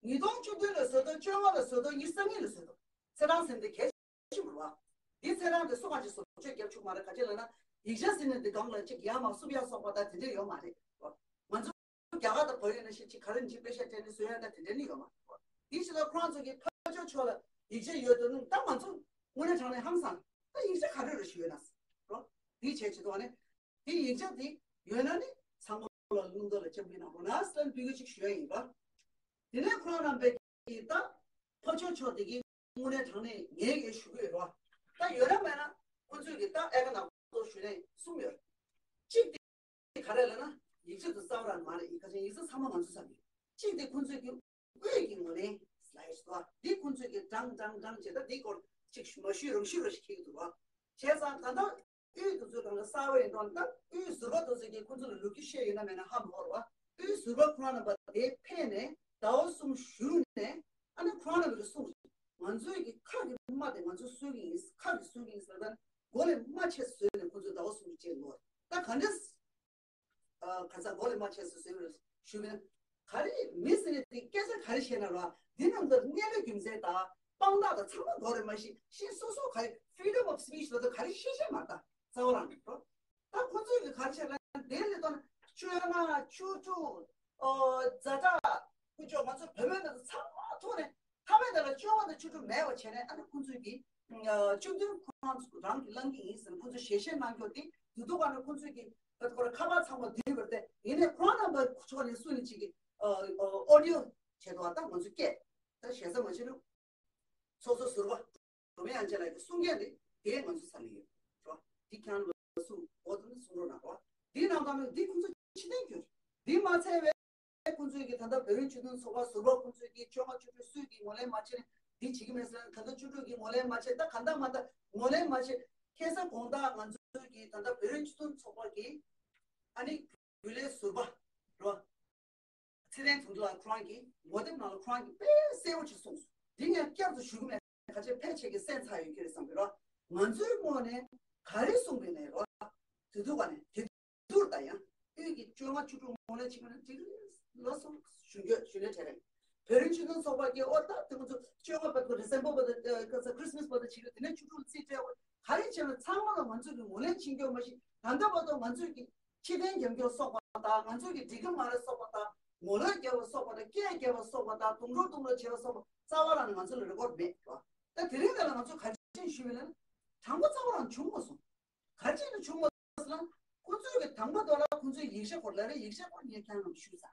ཉིས་སྟོང་བཅུ་བདུན་ལ་བཟོ་དོ། བཅོ་ལྔ་ལ་བཟོ་དོ། ཉི་ཤུ་རྩ་གཉིས་ལ་བཟོ་དོ། ཚེས་གྲངས་ཟེར་འདི་གལ་ཆེན་པོ་རེད་བ། འདི་ཚེས་གྲངས་དེ་སུ་གང་ཅིག་བཟོ་བཅོས་རྒྱབ་ཆོག་མ་རེད། ག་ཅི་ལབ་ན་ཡིག་ཆ་ཟེར་ནས་འདི་སྒང་ལ་ཅིག་ཡར་མར་བསུབ་ཡ་སོགས་པ་དང་དེ་འདྲ་ཡོད་མ་རེད་བ། ང་ཚོ་རྒྱ་གར་དང་བོད་ཡིན་ན་ཤི་ཅིག་ག་རེ་ཅིག་དཔེ་ཆ་སྤྲད་ནས་བཟོ་ཡ་དང་དེ་འདྲ་ནི་ཡོད་མ་རེད་བ། འདི་ཕྱི་ལ་ཁོ་རང་ཚོ་གི་ཕ་ཇོ་ཆོག་ལ་ཡིག་ཆ་ཡོད་དོ་ནི། ད་ང་ཚོ་དངོས་གནས་དྲང་གནས་ཧང་སང་ད་ཡིག་ཆ་ག་རེ་རེ་ཞུ་ཡོད་ན་རོ། འདི་བྱས་ཆེད་དུ་བ་ནས། དེ་ཡིག་ཆ་དེ་ཡོད་ན་ནི་ཚང་མ་ལ་ལུང་བསྟན་ལ་སྤྱན་འབུལ་གནང་རོགས་གནང་ཟེར་འབོད་སྐུལ་ཅིག་ཞུ་ཡ་ཡིན་པ། དེ་ནས་ཁོང་རྣམ་པས་ཀྱིས་ད་ཕར་ཕྱོགས་ཕྱོགས་དེ་གི་དངོས་གནས་དྲང་གནས་ངས་ཀྱིས་ཞུ་གི་ཡོད་རེད་བ། ད་ཡོད་ན་མེད་ན་ཁོང་ཚོས་ཀྱིས་ད་ཨེ་ཁ་ནག་པོ་ཞུ་ནས་གསུངས་ཡོད། གཅིག་དེ་ག་རེ་ལབ་ན་ཡིག་ཆ་དེ་རྩ་བ་རང་མ་རེད། ཡིག་ཆ་ཡིག་ཆ་ཚང་མ་ང་ཚོས་ཚར་ཡོད། གཅིག་དེ་ཁོང་ཚོས་ཀྱིས་དབུས་ཀྱི་ངོས་ལེན་སླེབས་སོང་བ། འདི་ཁོང་ཚོས་ཀྱིས་དྲང་དྲང་དྲང་བྱས། ད་འདི་སྐོར་ཅིག་མ་ཞུས་རང་ཞུས་རང་ཞིག་འཁྱེར་གྱི་འདུག་བ། བྱས་ཙང་ད་ལྟ་དབུས་དེ་ཚོ་གང་ལ་གསར་པ་ཡིན་དོན་ད་དབུས་ཟུར་པ་དེ་ཚོས་ཀྱིས་ཁོང་ཚོ་ལ་ལོ་རྒྱུས་བཤད་ཡོད་ན་མེད་ན་ཧ་མ་གོ་ར་བ། དབུས་ཟུར་པ་ཁོ་རང་རྣམ་པ་དེ་ཕེབས་ནས་ཟླ་བ་གསུམ་བཞུགས་ནས་ཨ་ནི་ཁོ་རང་རྣམ་པ་ལ་གསུངས། ང་ཚོས་ཀྱིས་ཁ་གི་རྨ་དེ་ང་ཚོ་གསོ་གི་ཡིན། ཁ་གི་གསོ་གི་ཡིན་ཟེར། ད་མགོ་ལས་རྨ་ཆད་བཟོས་ནས་ཁོང་ཚོས་ཟླ་བ་གསུམ་གྱི་རྗེས་ལོ་ད་ག་འདྲས། ཨ། ཁ་ཚ་མགོ་ལས་མ་ཆད་སོ་སོའི་ཞུ་མིན། ག་རེ་མི་ཟེར་ནས་དེ་སྐད་ཆ་ག་རེ་བཤད་ན་ར་འདི་རྣམས་ཀྱི་གནས་ལུགས་རྒྱུ་མཚན་དང་དཔང་རྟགས་དང་ཚང་མ་མགོ་རེ་མ་ཤེས་ཤེས་སོ་སོ་ག་རེ་freedom of speech ལ་ད་ག་རེ་ཤེས་ཤེས་མ་ད་རྩ་བ་རང་གི་འགྲོ། ད་ཁོ་ཚོས་གི་ག་རེ་བཤད་ན་དེ་ལས་དོན་བཅོ་ལྔ་བཅུ་དྲུག་ཨོ་ཛ་དྲག་ཀུ་ཅོ་ང་ཚོ་བོད་མི་འདི་ཚང་མ་ཐོག་ནས་ཐ་མའི་དེ་ལ་བཅོ་ལྔ་དང་བཅུ་དྲུག་མེད་པ་བྱས་ནས་ཨ་ནི་ཁོ་ཚོས་གི་བཅུ་བདུན་ཁོ་རང་ཚོ་རང་གི་བླང་གི་ཡིན་ཟེར་ཁོ་ཚོས་ཞལ་བཞེས་གནང་རྒྱུ་དེ་དུས་ཐོག་ག་ནས་ཁོ་ཚོས་གི་ཁོ་ར་ཁ་པར་ཚང་མ་བསྡུས་པར་ཏེ་ཡིན་ནའི་ཁོ་རང་རྣམ་པ་ཕྱོགས་ནས་སུ་ནས་ཅིག་གི་ཨོ་ཌི་ཡོ་བྱས་འདུག་ད་ང་ཚོ་སྐད་ད་ཞེ་ས་མ་བྱེད་རུ་ཚོགས་གཙོ་ཟུར་པ་སྒྲོལ་མ་དབྱངས་ཅན་ལགས་ཀྱི་གསུང་སྐད་དེ་དེ་ང་ཚོ་ས་ལ་ཡོད་རེད་བ། འདི་ཁྱང་ལ་སུ་འོ་དེ་ནི་གསུང་རོགས་གནང་རོགས། འདི་ནང་ལྟར་ནི་འདི་ཁོ་ཚོ་ཕྱི་བསྟན་གྱི་འདི་མ་ཚད་པའི་ཁོང་ཚོས་ཀྱི་ད་ལྟ་བོད་རིགས་སྤྱི་མཐུན་ཚོགས་པ་ཟུར་པ་ཁོང་ཚོས་ཀྱི་བཅོ་ལྔ་བཅུ་དྲུག་སུས་ཀྱི་ངོས་ལེན་མ་བྱས་ནས་འདི་བྱེད་ཀྱི་མེད་ཟེར། ད་ལྟ་བཅུ་དྲུག་གི་ངོས་ལེན་མ་བྱས། ད་ག་འདྲ་མ་འདྲ་ངོས་ལེན་མ་བྱས། ཁ་སང་དགོང་དག་ང་ཚོས་ཀྱི་ད་ལྟ་བོད་རིགས་སྤྱི་མཐུན་ཚོགས་པ་གི་ཨ་ནི་རྒྱུན་ལས་ཟུར་པ་རོ་ཚེ་བརྟན་དོན་གྲུབ་ལགས་ཁོ་རང་གིས་ངོ་དེབ་ནང་ལ་ཁོ་རང་གིས་དཔེ་གསལ་པོ་ཅིག་གསུངས་སོང་། འདི་ངས་བསྐྱར་དུ་ཞུ་གི་མེད། ཁ་ཆེ་ཕལ་ཆེར་གྱི་སེམས་ཚ་ཡོད་ཀྱི་རེད་བསམ་གི་རོ། ང་ཚོའི་ངོས་ནས་ག་རེ་གསུངས་པའི་ནས་རོ། དུས་ཐུག་པ་ནས་དེ་དུས་ད་ཡང་དབུས་ཀྱི་བཅོ་ལྔ་བཅུ་དྲུག་ངོས་ལེན་བྱེད་མཁན་ཅིག་ལོ་སོ་ཞུ་རྒྱུ་ཞུ་ལས་བྲལ་རེད། བོད་རིགས་སྤྱི་མཐུན་ཚོགས་པ་གི་ཨོ་ད་དེ་ང་ཚོ་བཅོ་ལྔ་བར་དུ་ཌི་སེམ་བར་བར་དུ་ཁ་ས་ཁྲི་སི་མ་སི་བར་དུ་བྱེད་རྒྱུ་དེ་ནས་བཅུ་དྲུག་ལ་རྩིས་སྤྲད་དགོས། ག་རེ་བྱས་ན་ཚང་མ་ལ་ང་ཚོས་ཀྱི་ངོས་ལེན་བྱེད་རྒྱུ་མ་གཞི་ད་ལྟ་བར་དུ་ང་ཚོས་ཀྱི་ཕྱི་རྟེན་རྒྱབ་སྐྱོར་སོགས་པ་དང་ང་ཚོས་ཀྱི་འགྲིག་གི་མ་རེད་སོགས་པ་དང་ངོ་ལོག་རྒྱབ་པ་སོགས་པ་དང་སྐད་རྒྱབ་པ་སོགས་པ་དང་རྡུང་རོགས་རྡུང་རོགས་བྱས་པ་སོགས་པ་རྩ་བ་རང་ནས་ང་ཚོ་ལ་རེ་ཀོར་མེད་བ། ད་དེ་རིང་འདི་ལ་ང་ཚོ་ག་རེ་བྱས་ཞུས་པ་ལ་དྲང་པོ་རྩ་བ་རང་བྱུང་མ་སོང་། ག་རེ་བྱས་ནས་བྱུང་མ་སོང་ལ་ཁོ་ཚོས་ཀྱི་དང་པོ་དོ་ལ་ཁོ་ཚོས་ཡིག་ཆ་སྐོར་ལ་རེ་ཡིག་ཆ་སྐོར་ངས་ཁྱེད་རང་ལ་ཞུས་ས།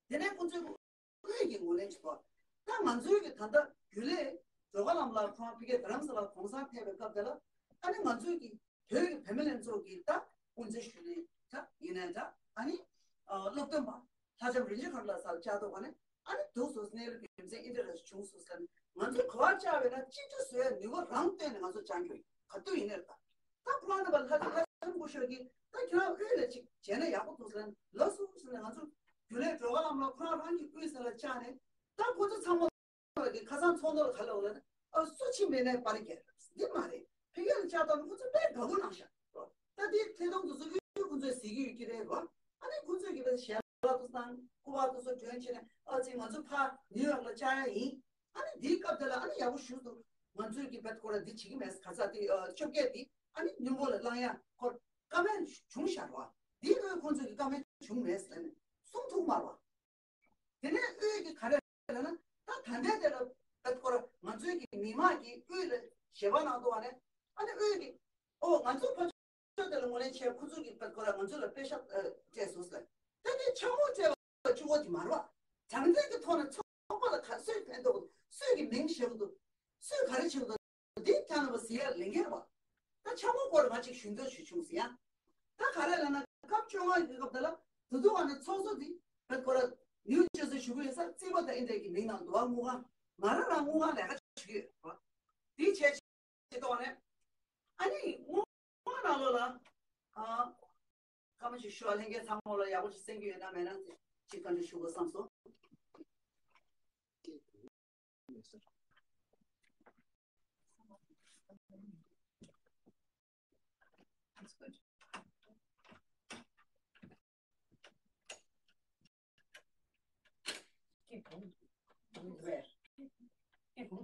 དེ་ནས་ཁོ་ཚོས་དབུས་ཀྱི་ངོས་ལེན་བྱེད་པ། ད་ང་ཚོའི་གི་ད་ལྟ་རྒྱུན་ལས་སྒྲོལ་དཀར་ལྷ་མོ་ལགས་ཁོང་ཕ་གིར་རྡ་རམ་ས་ལར་གུང་སེང་ཕེབས་པའི་སྐབས་དེ་ལ་ཨ་ནི་ང་ཚོའི་གི་བོད་ཀྱི་བུད་མེད་ལྷན་ཚོགས་ཀྱི་ད་དབུ་མཛད་ཞུ་ནས་ད་ཡིན་ནའི་ད་ཨ་ནི་སློབ་སྟོན་པ་ལྷ་ལྕམ་རིན་ཆེན་མཁའ་འགྲོ་ལགས་སར་བཅར་ཐུབ་པ་ནས་ཨ་ནི་འདུག་སོ་གནས་ལུགས་རྒྱུ་མཚན་ཨིན་ཊི་རེ་སི་བྱུང་སོང་ཟེར་ནས་ང་ཚོས་ག་པར་བཅར་བས་ན་གཅིག་སྒྲིལ་བཟོ་ཡ་ནུས་པ་རང་བཏོན་ནས་ང་ཚོ་བཅར་རྒྱུ་ཡིན། ག་དུས་ཡིན་ནའི་ད་ད་ཁོ་རང་རྣམ་པ་ལྷ་ལྷ་ལྷ་ལྷ་སྐུ་ཞབས་ཀྱིས་ད་ཁྱེད་རང་དབུས་ལ་ཅིག་བྱས་ན་ཡག་པོ་འདུག་ཟེར་ལབ་སོང་ཟེར་ནས་ང་ཚོ་རྒྱུན་ལས་སྒྲོལ་དཀར་ལྷ་མོ་ལགས་ཁོ་རང་རང་གི་དབུས་ས་ལ་བཅར་ནས་ད་ཁོ་ཚོ་ཚང་མ་ལ་གི་ཁ་སང་ཚོགས་འདུ་ལ་ག་ལབ་ལབ་ན་ཨ་སུ་ཕྱིན་པའི་ནས་པར་རྒྱག་འདི་མ་རེད། ཕ་གི་ལ་བཅར་དང་ཁོ་ཚོ་དཔེ་དགའ་པོ་གནང་ཤག་རོ། ད་དེ་ཐད་གཏོང་དུ་སུ་གི་ཁོ་ཚོས་གཟིགས་ཀྱི་ཡོད་ཀྱི་རེད་རོ། ཨ་ནི་ཁོ་ཚོས་གི་ད་ཞལ་ལག་ཏུ་བཏང་སྐུ་པར་དུ་སུ་སྒྲོན་བྱས་ནས་ཨ་ཙི་ང་ཚོ་ཕ་ནིའུ་ཡོག་ལ་བཅར་ཡ་ཡིན། ཨ་ནི་འདིའི་སྐབས་དེ་ལ་ཨ་ནི་ཡག་པོ་ཞུ་འདུག་ང་ཚོས་ཀྱི་བེད་ཁོ་ར་འདི་བྱེད་ཀྱི་མེད་ག་ས་དེ་ཨ་བཅོ་བརྒྱད་འདི་ཨ་ནི་སྙིང་པོ་ལ་བླང་ཡ་ཁོ་བཀའ་མོལ་བྱུང་ཤར་བ། འདིའི་དངོས་ཁོང་ཚོས་ཀྱི་བཀའ་མོལ་བྱུང་མེད་ཟེར་ནས་གསུང་ཐུབ་མ་རེད་བ། དེ་ནས་དབུས་ཀྱི་ག་རེ་ལབ་ན་ད་ད་ལྟའི་དེ་ལ་བེད་ཁོ་ར་ང་ཚོའི་ཀྱི་མི་མང་གི་དབུས་ལ་ཞལ་པར་གནང་འདུག་བ་ནས་ཨ་ནི་དབུས་ཀྱི་ཨོ་ང་ཚོ་ཕ་ཕྱོགས་དེ་ལ་ངོས་ལེན་བྱས་ཁོ་ཚོ་གི་བེད་ཁོ་ར་ང་ཚོ་ལ་པེ་ཤག་སྤྲད་སོང་ཟེར། ད་དེ་ཆག་སྒོ་སྤྲད་པ་གཅིག་པོ་དེ་མ་རེད་བ། དྲང་བདེན་གྱི་ཐོག་ནས་ཚོགས་པ་ལ་ག་སུས་ཕན་ཐོགས་འདུག་སུས་ཀྱི་མིང་བཞག་འདུག་སུས་ག་རེ་བྱེད་འདུག་འདི་ཐད་ནས་བ་ཟེར་ཡ་ལས་འགན་རེད་བ། ད་ཆག་སྒོ་སྐོར་ང་ཅིག་ཞུ་འདོད་ཞུ་བྱུང་ཟེར་ཡ། ད་ག་རེ་ལབ་ན་སྐབས་བཅོ་ལྔ་གི་སྐབས་དེ་ལ་དུ་དུ་བ་ནས་ཚོགས་གཙོ་དེ་བེད་ཁོ་ར་ནིའུ་ཇར་སི་བཞུགས་ཡོད་ས་རྩིས་པ་དང་ཨིན་དྲ་གི་མིང་ནང་འདུག་བ། དངུལ་ཁང་ང་རང་རང་དངུལ་ཁང་ལས་ཀ་བྱེད་ཀྱི་ཡོད་བ། དེ་བྱས་ཅི་ཐོག་ནས་ཨ་ནི་དངུལ་ཁང་ནང་ལོགས་ལ་ཨ། སྐར་མ་ཞིག་ཞུ་བ་ལྷན་རྒྱས་ཚང་མ་ལ་ཡག་པོ་ཞིག་གསན་གྱི་ཡོད་ན་མེད་ན་ཅིག་བཀའ་འདྲི་ཞུ་དགོས་བསམ་སོང་།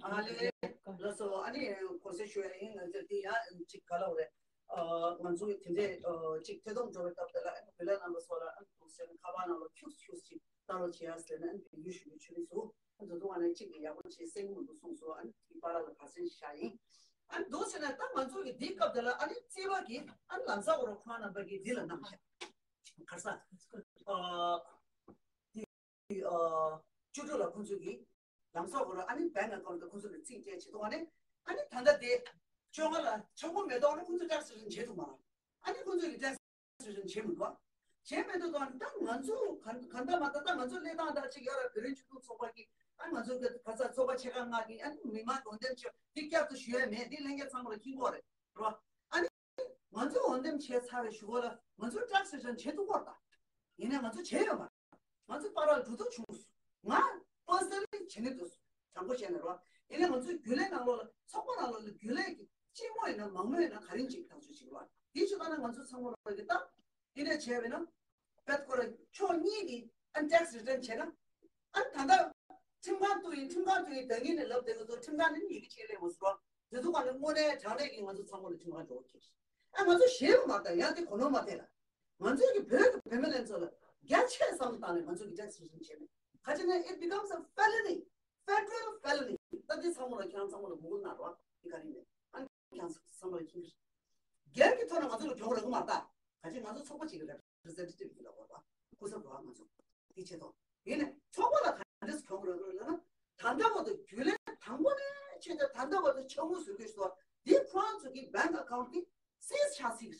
ཨ་ལེ། ལགས་སོ། ཨ་ནི་གོང་གསལ་ཞུ་ཡ་ཡིན། ང་ཚོ་འདི་ཡང་ཅིག་ག་ལ་འོ་རེད། ཨ་ང་ཚོ་དེ་འདྲས་ཨ་ཅིག་ཐད་གཏོང་འགྲོ་བའི་སྐབས་དེ་ལ་ཨ་ནི་བོད་ལྭ་རྣམ་པ་ཚོ་ལ་ཨ་ནི་གོང་གསལ་ཁ་པར་ནང་ལ་ཁྱུག་ཁྱུག་ཅིག་ལྟ་རོགས་བྱེད་ཡ་ཟེར་ནས་ཨ་ནི་བརྒྱུད་ཞུ་རྒྱུ་བྱུང་སོང་། ཨ་ནི་ད་དུང་ཨ་ནི་ཅིག་གི་ཡག་པོ་བྱེད་སེམས་མི་འདུག་གསུངས་སོང་། ཨ་ནི་དེ་པར་ལ་ཁ་སེང་ཞིག་བཞག་ཡིན། ཨ་ནི་འདུག་ཟེར་ན་ད་ང་ཚོ་གི་འདིའི་སྐབས་དེ་ལ་ཨ་ནི་རྩིས་པ་གིས་ཨ་ནི་ལམ་སང་ཁོ་རང་ཁོ་རང་རྣམ་པ་གིས་འདི་ལ་གནང་ཤག་ག་རེ་ཟེར། ཨ། དེ་ཨ་བཅུ་དྲུག་ལ་ཁོང་ཚོས་ཀྱིས་ལམ་སང་ཁོ་རང་ཨ་ནི་bank account དེ་ཁོང་ཚོ་ལ་རྩིས་སྤྲད་བྱེད་དུས་ཨ་ནི་ཨ་ནི་ད་ལྟ་དེ་བཅོ་ལྔ་ལ་ཆག་སྒོ་མེད་དུས་ཨ་ནི་ཁོང་ཚོས་tax return བྱེད་ཐུབ་མ་རེད། ཨ་ནི་ཁོང་ཚོས་ཀྱིས་tax return བྱེད་མི་འདུག་བྱེད་མི་འདུག་དུས་ཨ་ནི་ད་ང་ཚོ་ག་ག་འདྲ་མ་འདྲ་ད་ང་ཚོ་གནས་སྟངས་འདྲ་ཅིག་ཡོད་རེད། བོད་རིགས་སྤྱི་མཐུན་ཚོགས་པ་གིས་ཨ་ནི་ང་ཚོ་གི་ག་ས་ཚོགས་པ་ཆེ་ཁག་ལྔ་གིས་ཨ་ནི་མི་མང་འོས་འདེམས་བྱེད་དེ་བསྐྱར་དུ་ཞུ་ཡ་མེད། འདི་ལྷན་རྒྱས་ཚང་མ་ལ་མཁྱེན་གྱི་ཡོད་རེད། རེད་བ། ཨ་ནི་ང་ཚོ་འོས་འདེམས་བྱས་ཚར་བའི་གཞུག་གུ་ལ་ང་ཚོ་tax return བྱེད་ཐུབ་ཀྱི་ཡོད་རེད་ད། ཡིན་ནའི་ང་ཚོ་བྱས་ཡོད་མ་རེད། ང་ཚོ་པཱ་ལགས་འགྲོ་ཐུབ་བྱུང་སོང་། ང་personally བྱེད་ནི་འདུག་དྲང་པོ་བཤད་ན་རེད་བ། ཡིན་ནའི་ང་ཚོའི་རྒྱུན་ལས་ནང་ལོགས་ལ་ཚོགས་པ་ནང་ལོགས་ལ་རྒྱུན་ལས་ཀྱི་སྤྱི་མོ་ཡིན་ན་མང་མོ་ཡིན་ན་ག་རེ་ཅིག་ཐག་གཅོད་བྱེད་ཀྱི་རེད་བ། དེ་བྱེད་སྟངས་ནི་ང་ཚོ་ཚང་མ་ལོགས་ཀྱི་ད་ཡིན་ནའི་བྱས་པས་ན། བེད་ཁོ་ར་ཕྱོགས་གཉིས་ཀྱིས་ཨ་tax return བྱས་ན། ཨ་ད་ལྟ་ཁྲིམས་ཁང་དུ་ཡིན། ཁྲིམས་ཁང་དུ་ཡིན་ད་ངེད་ནས་ལབ་བསྡད་ཀྱི་འདུག་ཁྲིམས་ཁང་ནས་ཡི་གེ་ཅིག་སླེབས་མ་སོང་། དེ་ཚོ་ག་ནས་དངོས་གནས་དྲང་གནས་ཀྱི་ང་ཚོ་ཚང་མ་ལ་ཁྲིམས་ཁང་འགྲོ་དགོས་ཀྱི་རེད། ཨ་ང་ཚོ་ཞེད་པ་མ་བཏང་ཡང་དེ་གོ་ནོར་མ་ཐེབས་ལ། ང་ཚོས་ཀྱི་བོད་ཀྱི་བུད་མེད་ལྷན་ཚོགས་ལ་རྒྱ་ཆེ་བསམ་བློ་བཏང་ནས་ང་ཚོས་ཀྱི་tax return བྱས་མེད། ག་ཅི་ན་it becomes a felony, federal felony. ད་དེ་ཚང་མ་ལ་ཁྱེད་རང་ཚང་མ་ལ་གུ་གུལ་ན་རོགས་དེ་ག་རེ་ཡིན་ནས་ཨ་ཁྱེད་རང་ཚང་མ་ལ་མཁྱེན་གྱི་རེད། སྒེར་གྱི་ཐོག་ནས་ང་ཚོ་ལ་གྱོང་རག་གི་མ་རེད་ད། ག་ཅི་ང་ཚོ་ཚོགས་པ་གཅིག་གི་representative ཡིན་ལ་བར་བ་སྐུ་ཚབ་རོགས་ང་ཚོ་དེ་ཆེད་དོ། ཡིན་ནས་ཚོགས་པ་ལ་ག་འདྲས་གྱོང་རག་གི་རེད་ལབ་ན། ད་ལྟ་བར་དུ་རྒྱུན་ལས་དང་པོ་ནས་ཆེད་དུ་ད་ལྟ་བར་དུ་ཆག་སྒོ་བཟོ་གི་སོ་འདི་ཁོ་རང་ཚོ་གི་bank account དེ་seize ཆགས་སྲིད་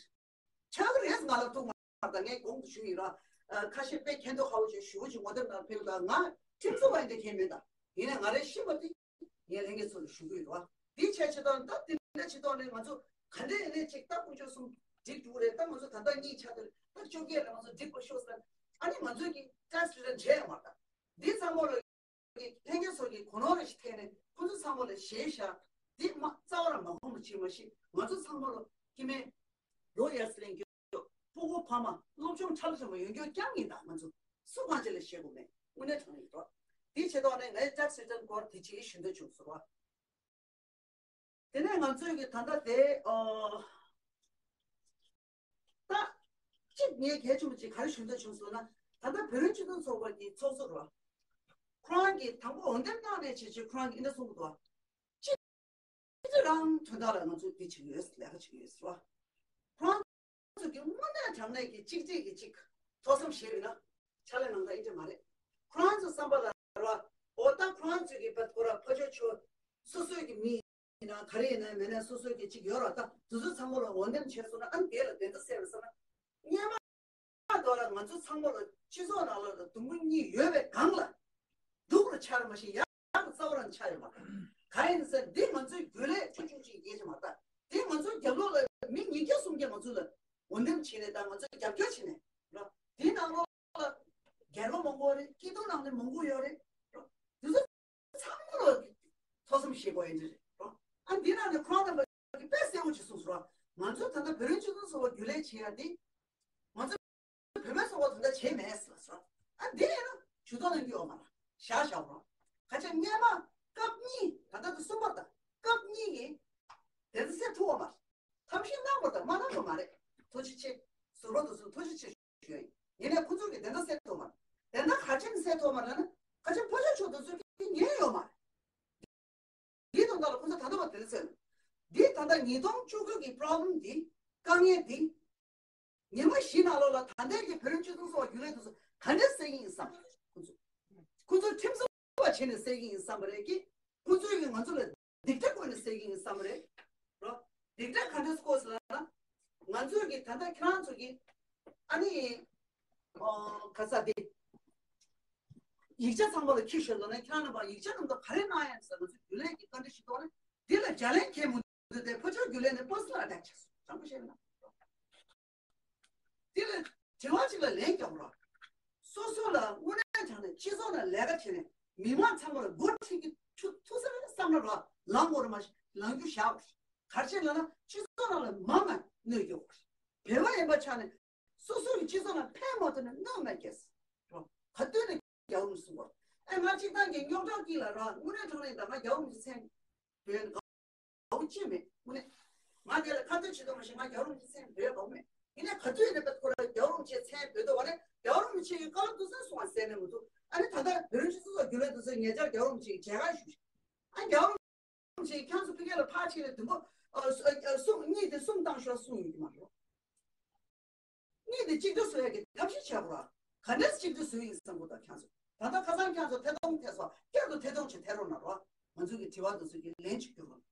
ཆགས་ཀྱི་རེད། ང་ལ་ཐུག་མ་ད་ངས་གོང་དུ་ཞུས་ཡིན་ར། ཁ་ཤས་དཔེ་མཁྱེན་རྟོགས་ཁ་བོ་ཅིག་ཞུ་བོ་ཅིག་ངོ་དེབ་ནང་ཕེབས་ད་ང་ཁྲིམས་བཟོ་བ་ཡིན་དེ་མཁྱེན་མེད་ད། ཡིན་ནའི་ང་རས་ཤེས་པ་དེ་ངས་ལྷན་རྒྱས་ཚོ་ལ་ཞུ་གི་ཡོད་ར། དེ་བྱས་ཆེད་དོན་ད་དེ་འདྲ་ཆེད་དོན་ནས་ང་ཚོ་ག་འདྲ་ཡིན་ནའི་ཅིག་ད་དཀོན་མཆོག་གསུམ་འགྲིག་འགྲོ་གི་རེད། ད་ང་ཚོ་ད་ལྟ་གཉིས་ཆ་དེ་ད་བཅོ་བརྒྱད་ལ་ང་ཚོ་འགྲིག་པ་ཤོག་ཟེར། ཨ་ནི་ང་ཚོས་ཀྱི་tax return བྱས་ཡོད་མ་རེད་ད། འདི་ཚང་མ་ལ་ལྷན་རྒྱས་ཚོ་གི་གོ་ནོར་རེ་ཞིག་ཐེག་ནས་ཁོ་ཚོ་ཚང་མ་ལ་ཞེད་བཞག་འདི་མ་རྩ་བ་རང་མ་ཁོམ་པ་བྱེད་མ་ཤེས། ང་ཚོ་ཚང་མ་ལ་སྐྱེ་དམན་ལོ་ཡར་སི་ལེན་རྒྱུ་སྤུ་གུ་ཕ་མ་སློབ་སྦྱོང་ཁྲ་ལ་ཆེན་པོ་ཡོང་རྒྱུ་རྐྱང་ཡིན་ད། ང་ཚོ་སུ་གང་ཅི་ལ་ཞེད་དགོས་མེད། དངོས་གནས་དྲང་གནས་ཡིན་རོགས། འདི་བྱེད་ཐོག་ནས་ངའི་tax return སྐོར་དེ་ཅིག་ཞུ་འདོད་བྱུང་སོང་བ། དེ་ནས་ང་ཚོས་ཀྱི་ད་ལྟ་དེ་ཨོ། ད་གཅིག་ངས་གལ་ཆེན་པོ་ཅིག་ག་རེ་ཞུ་འདོད་བྱུང་སོང་ན། ད་ལྟ་བོད་རིགས་སྤྱི་མཐུན་ཚོགས་པ་གི་ཚོགས་གཙོ་རེད་བ། ཁོ་རང་གིས་དང་པོ་འོས་འདེམས་གནང་ནས་བྱེད་ཆེད་ཁོ་རང་གིས་འདི་འདྲ་གསུང་གི་འདུག་བ། སྤྱི་སྤྱི་རང་དོན་དག་ལ་ང་ཚོས་འདི་བྱེད་ཀྱི་ཡོད། ལས་ཀ་བྱེད་ཀྱི་ཡོད་ཟེར་བ། ཁོ་རང་ཚོ་གི་དངོས་གནས་དྲང་གནས་ཀྱི་གཅིག་སྒྲིལ་གྱི་གཅིག་ཐོག་བསམ་བཞེས་ཡོད་ན་ཕྱག་ལས་གནང་སྟངས་འདི་འདྲ་མ་རེད། ཁོ་རང་ཚོ་བསམ་པ་ལ་ར་འོ་ད་ཁོ་རང་ཚོ་གི་བད་ཁོ་ར་ཕ་ཆོས་ཆོས་སོ་སོའི་གི་མི་ཡིན་ན་ག་རེ་ཡིན་ན་མེད་ན་སོ་སོའི་གི་གཅིག་ཡོད་ར། ད་དུས་ཚོད་ཚང་མ་ལ་འོས་འདེམས་བྱས་སོང་ན་ཨ་ནི་དེ་ལ་བདེན་མཐའ་གསལ་བ་བསམ་ན་སྔོན་མ་དོ་ལ་ང་ཚོ་ཚང་མ་ལ་སྤྱི་ཚོགས་ནང་ལོགས་ལ་དུམ་བུ་གཉིས་ཡོད་པའི་སྒང་ལ་སྡུག་རུ་ཆགས་ར་མ་ཤེས་ཡག་རུ་རྩ་བ་རང་ཆགས་ཡོད་མ་རེད། གང་ཡིན་ཟེར་འདི་ང་ཚོའི་རྒྱུན་ལས་ཆུང་ཆུང་ཅིག་སྐད་ཆ་མ་རེད། འདི་ང་ཚོའི་རྒྱབ་ལོགས་ལ་མི་ཉིས་བརྒྱ་སུམ་བརྒྱ་ང་ཚོ་ལ་འོས་འདེམས་བྱས་ནས་ད་ང་ཚོ་རྒྱབ་སྐྱོར་བྱས་ནས་ར། འདི་ནང་ལོགས་ལ་རྒྱལ་པོ་མང་པོ་རེད། སྐྱིད་སྡུག་ནང་ནས་མང་པོ་ཡོད་རེད་ར། འདི་ཚོ་ཚང་མ་ལ་ཐོག་བསམ་བཞེས་དགོས་ཡིན་རེད་རོ། ཨ་འདི་ནང་ནས་ཁོ་རང་རྣམ་པ་གིས་དཔེ་གསལ་པོ་ཅིག་གསུངས་སོང་ར། ང་ཚོ་ད་ལྟ་བོད་རིགས་སྤྱི་མཐུན་ཚོགས་པ་རྒྱུན་ལས་བྱེད་ཡ་འདི་ང་ཚོ་བོད་པའི་ཚོགས་པ་དེ་འདྲ་བྱས་མེད་ཟེར་ལ་སོང་། ཨ་འདི་ཡིན་ན་ཇུས་གཏོགས་གནང་རྒྱུ་ཡོད་མ་རེད། བཞག་བཞག་རོ། ཁ་ཆེ་སྔས་མ་སྐབས་གཉིས་ད་ལྟ་དུ་གསུམ་པ་དང་སྐབས་གཉིས་ཀྱི་དེ་ཚོ་སེལ་ཐུབ་པ་མ་རེད། ཐབས་ཤེས་གནང་བ་དང་མ་གནང་བ་མ་རེད། ཐུགས་རྗེ་ཆེ། ཟུར་པ་དེ་ཚོ་ཐུགས་རྗེ་ཆེ་ཞུ་ཡ་ཡིན། ཡིན་ནའི་ཁོ་ཚོ་གིས་དེ་འདྲ་སེལ་ཐུབ་མ་རེད། དེ་འདྲ་ག་ཅི་ནས་སེལ་ཐུབ་མ་རེད་ན་ཁ་ཆེ་ཕོ་ཆོས་ཆོས་དེ་ཚོ་གིས་ཉན་ཡོད་མ་རེད། འདིའི་དོན་དག་ལ་ཁོ་ཚོ་ད་ལྟ་བར་དེ་འདྲ་སེལ། འདི་ད་ལྟ་ཉིས་སྟོང་བཅུ་དགུ་གི་problem འདི་དཀའ་ངལ་འདི་ཉི་མ་བཞི་ནང་ལོགས་ལ་ད་ལྟའི་གི་བོད་རིགས་སྤྱི་མཐུན་ཚོགས་པ་རྒྱུན་ལས་དེ་ཚོ་ག་འདྲ་སེལ་གྱི་ཡིན་བསམ། ཁོ་ཚོ་ཁོ་ཚོ་ཁྲིམས་བཟོ་བ་བྱས་ནས་སེལ་གྱི་ཡིན་བསམ་པ་རེད་ཀི། ཁོ་ཚོས་ཀྱི་ང་ཚོ་ལ་སྡིག་སྒྲིབ་བཀོད་ནས་སེལ་གྱི་ཡིན་བསམ་པ་རེད་རོ། སྡིག་སྒྲིབ་ག་འདྲ་བཀོད་ཟེར་ལབ་ན། ང་ཚོས་ཀྱི་ད་ལྟ་ཁྱེད་རང་ཚོ་གི་ཨ་ནི་ཨོ་ག་ས་དེ་ཡིག་ཆ་ཚང་མ་ལ་འཁྱེར་ཤོག་ལབ་ན་ཁྱེད་རང་རྣམ་པ་ཡིག་ཆ་རྣམས་དག་ག་རེ་གནང་ཡ་ཟེར་ང་ཚོ་རྒྱུན་ལས་ཀྱི་བཀའ་འདྲི་ཞུ་ཐོག་ནས་འདི་ལ་རྒྱ་ལན་འཁྱེར་མི་འདུག་སྟེ་ཕོ་ཆོས་རྒྱུན་ལས་ནས་པོ་སི་ལ་ཨ་ཊེག་བྱས་སོང་། དྲང་པོ་བཤད་ན། དེ་ལ་དྲི་བ་གཅིག་ལ་ལན་རྒྱག་རོགས། སོ་སོ་ལ་དངོས་གནས་དྲང་གནས་སྤྱི་ཚོགས་ནང་ལས་ཀ་བྱས་ནས་མི་མང་ཚང་མ་ལ་འགོ་ཁྲིད་ཀྱི་ཐུ་ཐུག་ས་རེད་བསམ་ན་རོགས་ལངས་དགོས་རེད། མ་གཞི་ལངས་རྒྱུ་བཞག་དགོས་རེད། ག་རེ་བྱས་ལབ་ན་སྤྱི་ཚོགས་ནང་ལ་མང་ང་གནོད་སྐྱེལ་དགོས་རེད། བོད་པ་ཡིན་པ་ཆགས་ནས་སོ་སོ་གི་སྤྱི་ཚོགས་ནང་ཕན་མ་ཐོགས་ནས་གནོད་མ་སྐྱེལ་ཟེར་རོགས། ག་དུས་ནས་རྒྱལ་བ་རིན་པོ་ཆེ་གསུང་གོ། ཨེ་ང་གཅིག་ཐང་གི་རྙོག་དྲ་དཀྱིལ་ལ་ར་དངོས་གནས་དྲང་གནས་ད་ང་རྒྱལ་བ་རིན་པོ་ཆེ་མཚན་འབོད་དགའ་བོ་ཅི་མེད་དངོས་གནས། ང་དེ་ལ་ཁ་གཏད་བྱེད་དུ་མ་ཞིག་ང་རྒྱལ་བ་རིན་པོ་ཆེ་མཚན་འབོད་དགའ་བོ་མེད། ཡིན་ནའི་ག་དུས་ནས་པད་ཁོ་ར་རྒྱལ་བ་རིན་པོ་ཆེ་མཚན་འབོད་དོ་བ་ནས་རྒྱལ་བ་རིན་པོ་ཆེ་གི་བཀའ་སློབ་དུ་སེམས་སུ་བ་ཟེར་ནས་མི་འདུག་ཨ་ནི་ད་ལྟ་བོད་རིགས་སྤྱི་ཚོགས་རྒྱུན་ལས་དུ་སེམས་ཉེ་ཆར་རྒྱལ་བ་རིན་པོ་ཆེ་གི་མཇལ་ཁ་ཞུ་ཞིག་ཨ་རྒྱལ་བ་རིན་ ཙམ་ཞིག་ཁྱེད་ཚོ་ཕ་གི་ལ་ཕར་ཕྱིན་ནས་དུམ་བུ་ཨ་སུ་ཨ་སུ་གཉིས་དེ་གསུམ་བཏང་ཤོག་གསུངས་ཡོད་ཀྱི་མ་རེད། གཉིས་དེ་གཅིག་སྒྲིལ་བཟོ་ཡ་གི་ཐབས་ཤེས་བྱེད་དགོས་ར། ག་འདྲས་གཅིག་སྒྲིལ་བཟོ་ཡིན་བསམ་གི་འདུག་ཁྱེད་ཚོ། ད་ལྟ་ཁ་སང་ཁྱེད་ཚོ་ཐད་གཏོང་ཐད་སོང་། བསྐྱར་དུ་ཐད་གཏོང་བྱེད་ཐད་རོགས་གནང་རོགས། ང་ཚོ་གི་དྲི་བ་དེ་ཚོ་གི་ལན་ཅིག་སྐྱོན་རོགས།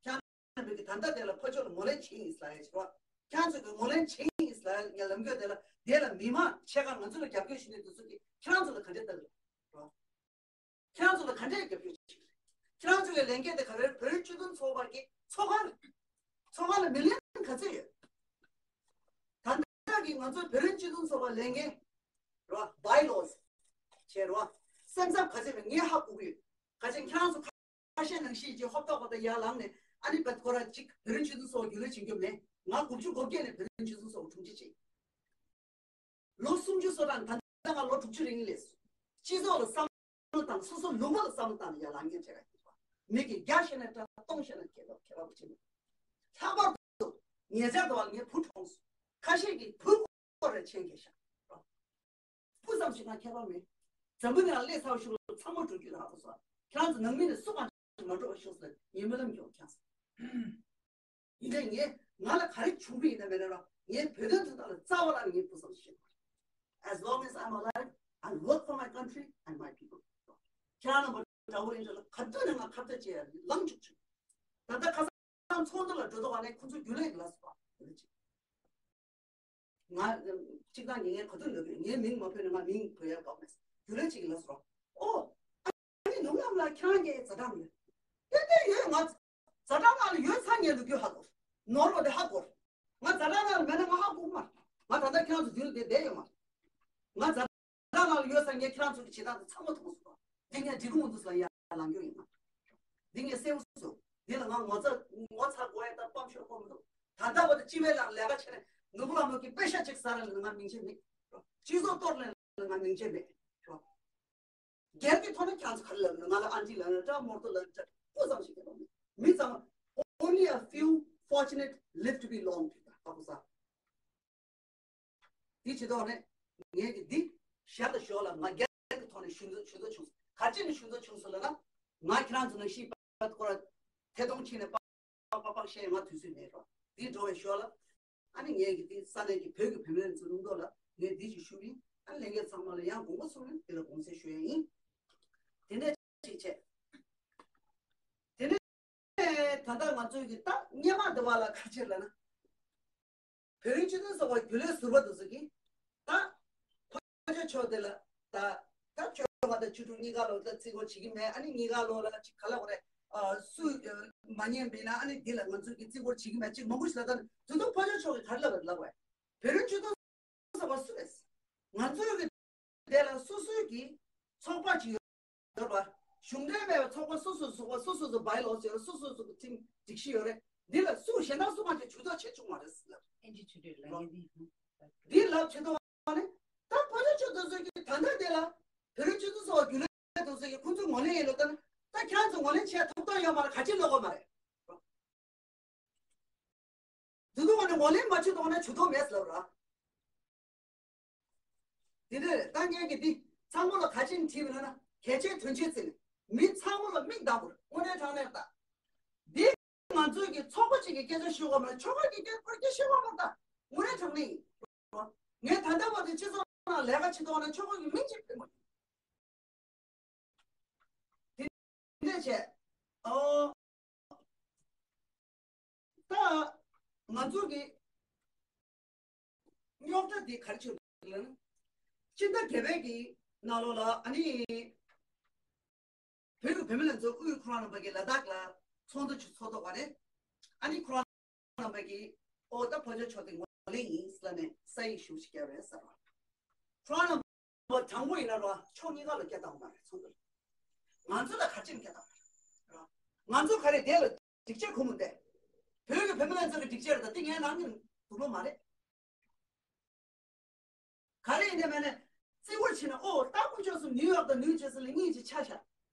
ཁྱེད་རྣམ་པས་ཀྱི་ད་ལྟ་དེ་ལ་ཕར་ཕྱོགས་ལ་ངོས་ལེན་བྱེད་ཡིན་ཟེར་ཡ་ཅིག་རོགས། ཁྱེད་ཚོ་གི་ངོས་ལེན་བྱེད་ཡིན་ཟེར་ཡ་ལམ་སྐྱོད་དེ་ལ་དེ་ལ་མི་མང་ཕྱེད་ཀ་ང་ཚོ་ལ་རྒྱབ་སྐྱོར་ཞུ་མཁན་དེ་ཚོ་གི་ཁྱེད་རང་ཚོ་ལ་ག་འདྲས་ལྟ་གི་རོགས། ཁྱེད་རང་ཚོ་ལ་ག་འདྲས་རྒྱབ་སྐྱོར་བྱེད་ཀྱི་རེད། ཁྱེད་རང་ཚོ་གི་ལས་འགན་དེ་ག་རེ་རེད། བོད་རིགས་སྤྱི་མཐུན་ཚོགས་པ་གི་ཚོགས་ཁང་རེད། ཚོགས་ཁང་ལ་མི་ལན་ག་ཚོད་ཡོད། ད་ལྟ་གི་ང་ཚོའི་བོད་རིགས་སྤྱི་མཐུན་ཚོགས་པ་ལས་འགན་རེད་བ། བའི་ལོ་ཟེར་བ། སེམས་འཚབ་ག་ཚོད་མེད། ངས་ཧ་གོ་གི་ཡོད། ག་ཅིག་ཁྱེད་རང་ཚོ་ཁ་ཤས་ནང་བཞིན་གྱི་ཧོབ་ཏོ་ཧོབ་ཏོ་ཡར་ལངས་ནས་ཨ་ནི་བད་ཁོ་ར་གཅིག་བོད་རིགས་སྤྱི་མཐུན་ཚོགས་པ་རྒྱུན་ལས་བྱེད་རྒྱུ་མེད། ང་དགུ་བཅུ་གོ་བརྒྱད་ནས་བོད་རིགས་སྤྱི་མཐུན་ཚོགས་པ་དྲུང་ཆེ་བྱས། ལོ་སུམ་ཅུ་སོ་གྲངས། ད་ལྟ་ང་ལོ་དྲུག་ཅུ་རེ་གཉིས་སླེབས་སོང་། སྤྱི་ཚོགས་ལ་བསམ་བློ་བཏང་། སོ་སོ་ལུང་པ་ལ་བསམ་བློ་བཏང་ནས་ཡར་ལངས་མཁན་བྱས་པ་ཡིན་པ། མི་གིས་བརྒྱ་བཤད་ན་འདྲ། སྟོང་བཤད་ན་ཁྱད་པར་ཁྱད་པར་ཆེན་པོ། ལྷག་པར་དུ་ཉེ་ཆར་དུ་བ་ངའི་བུ་གྲོངས་སོང་། ཁ་ཤས་ཀྱིས་བུ་སྐོར་རེ་མཁྱེན་མཁན་ཤག་སྤུ་ཙམ་ཞིག་ང་ཁྱད་པར་མེད། འཛམ་བུ་གླིང་ལ་སླེབས་ཚར་བ་ཞིག་ལ་ཚང་མ་འགྲོ་རྒྱུ་རག་པ་སོགས། ཁྱེད་རང་ཚོ་ནང་མི་ནས་སུ་གང་ཞིག་མ་འགྲོ་བ་ཤོག་ཟེར་ངས་སྨོན་ལམ་རྒྱག་ཁྱེད་ཚོ། ཡིན་ནའི་ངས་ང་ལ་ག་རེ་བྱུང་བ་ཡིན་ན་མེད་ན་ར། ངས་བོད་དོན་དོན་དག་ལ་རྩ་བ་ལ་ངས་སྤུ་ཙམ་ཞིག་བཤད་དགོས། As long as I'm alive, I work for my country and my people. ཁྱེད་རང་རྣམ་པ་དགྲ་བོ་ཡིན་འདྲ་ལ་ག་དུས་ནས་ང་ཁ་བརྡ་བྱེད་ཡ་ལངས་བཅུག་བྱུང་། ད་ལྟ་ཁ་སང་ཚོགས་འདུ་ལ་འགྲོ་དོགས་ནས་ཁོ་ཚོ་རྒྱུན་ལས་ཀྱི་ལ་སོགས་པ་ང་གཅིག་དང་ངས་ག་དུས་འགྲོ་གི་ངའི་མིང་མ་ཕུད་ན་ང་མིང་ཕུད་ཡ་དགོས་མེད། རྒྱུན་ལས་གཅིག་གི་ལ་སོགས་པ། ཨོ། ཨ་ནི་ནུབ་ལམ་ལ་ཁྱེད་རང་གི་ཛ་དྲག་མི་ཡོད། ཏན་ཏན་ཡོད། ང་ཛ་དྲག་ནང་ལ་ཡོད་ཚར། ངས་ལོ་རྒྱུས་ཧ་གོ། ནོར་བ་དེ་ཧ་གོ། ང་ཛ་དྲག་ནང་ལ་མེད་ན་ང་ཧ་གོ་མ། ང་ད་ལྟ་ཁྱེད་རང་ཚོ་མདུན་ལ་བསྡད་བསྡད་ཡོད་མ། ང་ཛ་དྲག་ནང་ལ་ཡོད་ཚར། ངས་ཁྱེད་རང་ཚོ་གི་བྱེད་སྟངས་དེ་ཚང་མ་མཐོང་སོང་། འདི་ངས་འགྲིག་གི་མི་འདུག་ཟེར་ཡར་ལངས་རྒྱུ་ཡིན་ན། འདི་ངས་གསལ་པོ་སོང་། འདི་ལ་ང་ངོ་ཚ་ངོ་ཚ་དགོས་ཡ་ད་སྤམ་ཤོར་དགོས་མི་འདུག་ད་ལྟ་བར་དུ་སྤྱི་པའི་ལག་ལས་ཀ་བྱས་ནས་ནོར་བུ་ལྷ་མོ་གི་པེ་ཤ་གཅིག་ཟ་ར་ལ་ང་མིང་ཆད་མེད། སྤྱི་ཚོགས་གཏོར་ལེན་ལ་ང་མིང་ཆད་མེད། སྒེར་གྱི་ཐོག་ནས་ཁྱེད་ཚོ་ག་རེ་ལབ་ན། ང་ལ་ཨན་ཊི་ལབ་ན་འདྲ། རྨོ་རྡོ་ལབ་ན་འདྲ། སྤུ་ཙམ་ཞིག་གི་ཐོག་ནས་མི་ཚང་མ། Only a few fortunate live to be long people. ཧ་གོ་ས། དེ་བྱེད་དོགས་ནས་ངས་ཀྱི་འདི་ཞར་དང་ཞོར་ལ་ང་སྒེར་གྱི་ཐོག་ནས་ཞུ་འདོད་ཞུ་འདོད་བྱུང་སོང་། ག་ཅི་ནས་ཞུ་འདོད་བྱུང་སོང་ལབ་ན། ང་ཁྱེད་རང་ཚོ་ནང་བཞིན་པ་ཁོ་ར་ཐད་གཏོང་ཕྱིན་ནས་པག་པག་པག་བཤད་ང་དུས་ཚོད་མེད་རོགས། འདི་འགྲོ་བའི་ཞོར་ལ་ཨ་ནི་ངས་ཀྱི་འདི་ས་གནས་ཀྱི་བོད་ཀྱི་བུད་མེད་ཚོ་སྙིང་སྟོབས་ལ་ངས་འདི་ཅིག་ཞུ་ཡིན། ཨ་ནི་ལྷན་རྒྱས་ཚང་མ་ལ་ཡང་དགོངས་པ་ཚོམས་ནས་འདི་ལ་དགོངས་སེལ་ཞུ་ཡ་ཡིན། དེ་འདྲ་ཅིག་བྱས། དེ་ནས་ད་ལྟ་ང་ཚོའི་གི་ད་སྔོན་མ་འདི་བ་ལ་ག་ཅི་ལབ་ན། བོད་རིགས་སྤྱི་མཐུན་ཚོགས་པ་རྒྱུན་ལས་ཟུར་པ་དེ་ཚོ་གིས་ད་ཕར་ཕྱོགས་དེ་ལ་ད་ད་བཅོ་ལྔ་དང་བཅུ་དྲུག་གཉིས་ཀ་ལོ་ད་རྩིས་སྐོར་བྱེད་ཀྱི་མེད། ཨ་ནི་གཉིས་ཀ་ལོ་ལ་ཅིག་ག་ལ་བ་རེད། ཨ་སུ་མ་ཉན་པས་ན་ཨ་ནི་འདི་ལ་ང་ཚོས་ཀྱི་རྩིས་སྐོར་བྱེད་ཀྱི་མེད། ཅིག་མང་པོ་ཞིག་ལ་ད་དུས་ཚོད་ཕར་ཕྱོགས་ཕྱོགས་ཀྱི་ག་རེ་ལབ་པ་རེད་ལབ་པ་རེད། བོད་རིགས་སྤྱི་མཐུན་ཚོགས་པ་སུ་རེད། ང་ཚོའི་གི་དེ་ལ་སོ་སོའི་གི་ཚོགས་པ་ཅིག་ཡོད་པ། གཞུང་འབྲེལ་མེད་པའི་ཚོགས་པ་སོ་སོ་ཚོགས་པ་སོ་སོ་ཚོ་བའི་ལོ་ཟེར། སོ་སོ་ཚོ་གི་ཁྲིམས་སྒྲིག་གཞི་ཡོད་རེད། འདི་ལ་སུ་གཞན་དག་སུ་མ་ཅིག་ཇུས་གཏོགས་བྱེད་ཆོག་མ་རེད་ཟེར་ལབ། ཨེན་ཇི་ཆུ་ཁྲིར་ལ་ངེས་འདི་འདི་ལབ་བྱེད་དོ་ནི། ད་ཕ་ཆོས་ཆོས་དེ་ཚོ་གི་ད་ལྟ་དེ་ལ་བོད་རིགས་སྤྱི་མཐུན་ཚོགས་པ་རྒྱུན་ལས་དེ་ཚོ་གི་ཁོང་ཚོ་ངོས་ལེན་ཡིན་ལོ། ད་ནི་ད་ཁྱེད་ཚོ་ངོས་ལེན་བྱས་ཐོབ་ཐང་ཡོད་མ་རེད། ག་ཅི་ལོག་གོ་མ་རེད། དེ་དུས་ང་ནི་ངོས་ལེན་མ་བྱེད་དོ་ན་ཇུས་གཏོགས་མེད་ཟེར་ལབ་ར། དེ་ནས་ད་ངས་ཀྱི་འདི་ཚང་མ་ལ་ག་ཅི་དྲིས་པ་ན་ན། གལ་ཆེ་དོན་ཆེ་བརྩིས་ནས་མི་ཚང་མ་ལ་མིག་གདངས་པར་དངོས་གནས་དྲང་གནས་ད། འདི་ང་ཚོའི་གི་ཚོགས་པ་གཅིག་གི་སྐད་ཆ་ཞུ་བ་མ་རེད། ཆོལ་ཁ་གི་སྐད་ཆ་ཞུ་བ་མ་རེད་ད། དངོས་གནས་དྲང་གནས་ཡིན། ངས་ད་ལྟ་བར་དུ་སྤྱི་ཚོགས་ནང་ལས་ཀ་བྱེད་དོ་ན་ཆོལ་ཁ་གི་མིང་གཅིག་ཕུད་མ་ཡིན། དེ་འདྲས་བྱས། ཨོ། ད་ང་ཚོ་གི་རྙོག་དྲ་འདི་ག་རེ་བྱུང་ལབ་ན། སྤྱི་ཟླ་བརྒྱད་པའི་གི་ནང་ལོགས་ལ་ཨ་ནི་བོད་ཀྱི་བུད་མེད་ལྷན་ཚོགས་དབུས་ཁོ་རང་རྣམ་པ་གི་ལ་དྭགས་ལ་ཚོགས་འདུ་ཚོགས་ཐོག་ག་རེ། ཨ་ནི་ཁོ་རང་རྣམ་པ་གི་ཨོ་ད་ཕོ་ཆོས་ཕྱོགས་དེ་ངོས་ལེན་ཡིན་ཟེར་ནས་ས་ཡིག་ཞུ་ཞིག་བརྒྱབ་རེད་ཟེར་བ། ཁོ་རང་རྣམ་པ་དྲང་པོ་ཡིན་ན་རོ་ཕྱོགས་གཉིས་ཀ་ལ་སྐད་བཏང་མ་རེད་ཚོགས་འདུ་ལ། ང་ཚོ་ལ་ག་ཅི་སྐད་བཏང་མ་རེད། ང་ཚོ་ག་རེ་དེ་ལ་སྒྲིག་ཆས་གོ་མི་འདུག་བོད་ཀྱི་བུད་མེད་ལྷན་ཚོགས་ཀྱི་སྒྲིག་ཆས་རེད། ད་དེ་ངའི་ནང་གི་དུག་ལོག་མ་རེད། ག་རེ་ཡིན་ནའི་མེད་ནའི་རྩིས་སྐོར་བྱས་ན་ཨོ་ལྟ་སྐོར་ཆོས་སུ་ནིའུ་ཡོག་དང་ནིའུ་ཇར་སི་ལ་གཉིས་ཀྱི་ཆ་བཞག་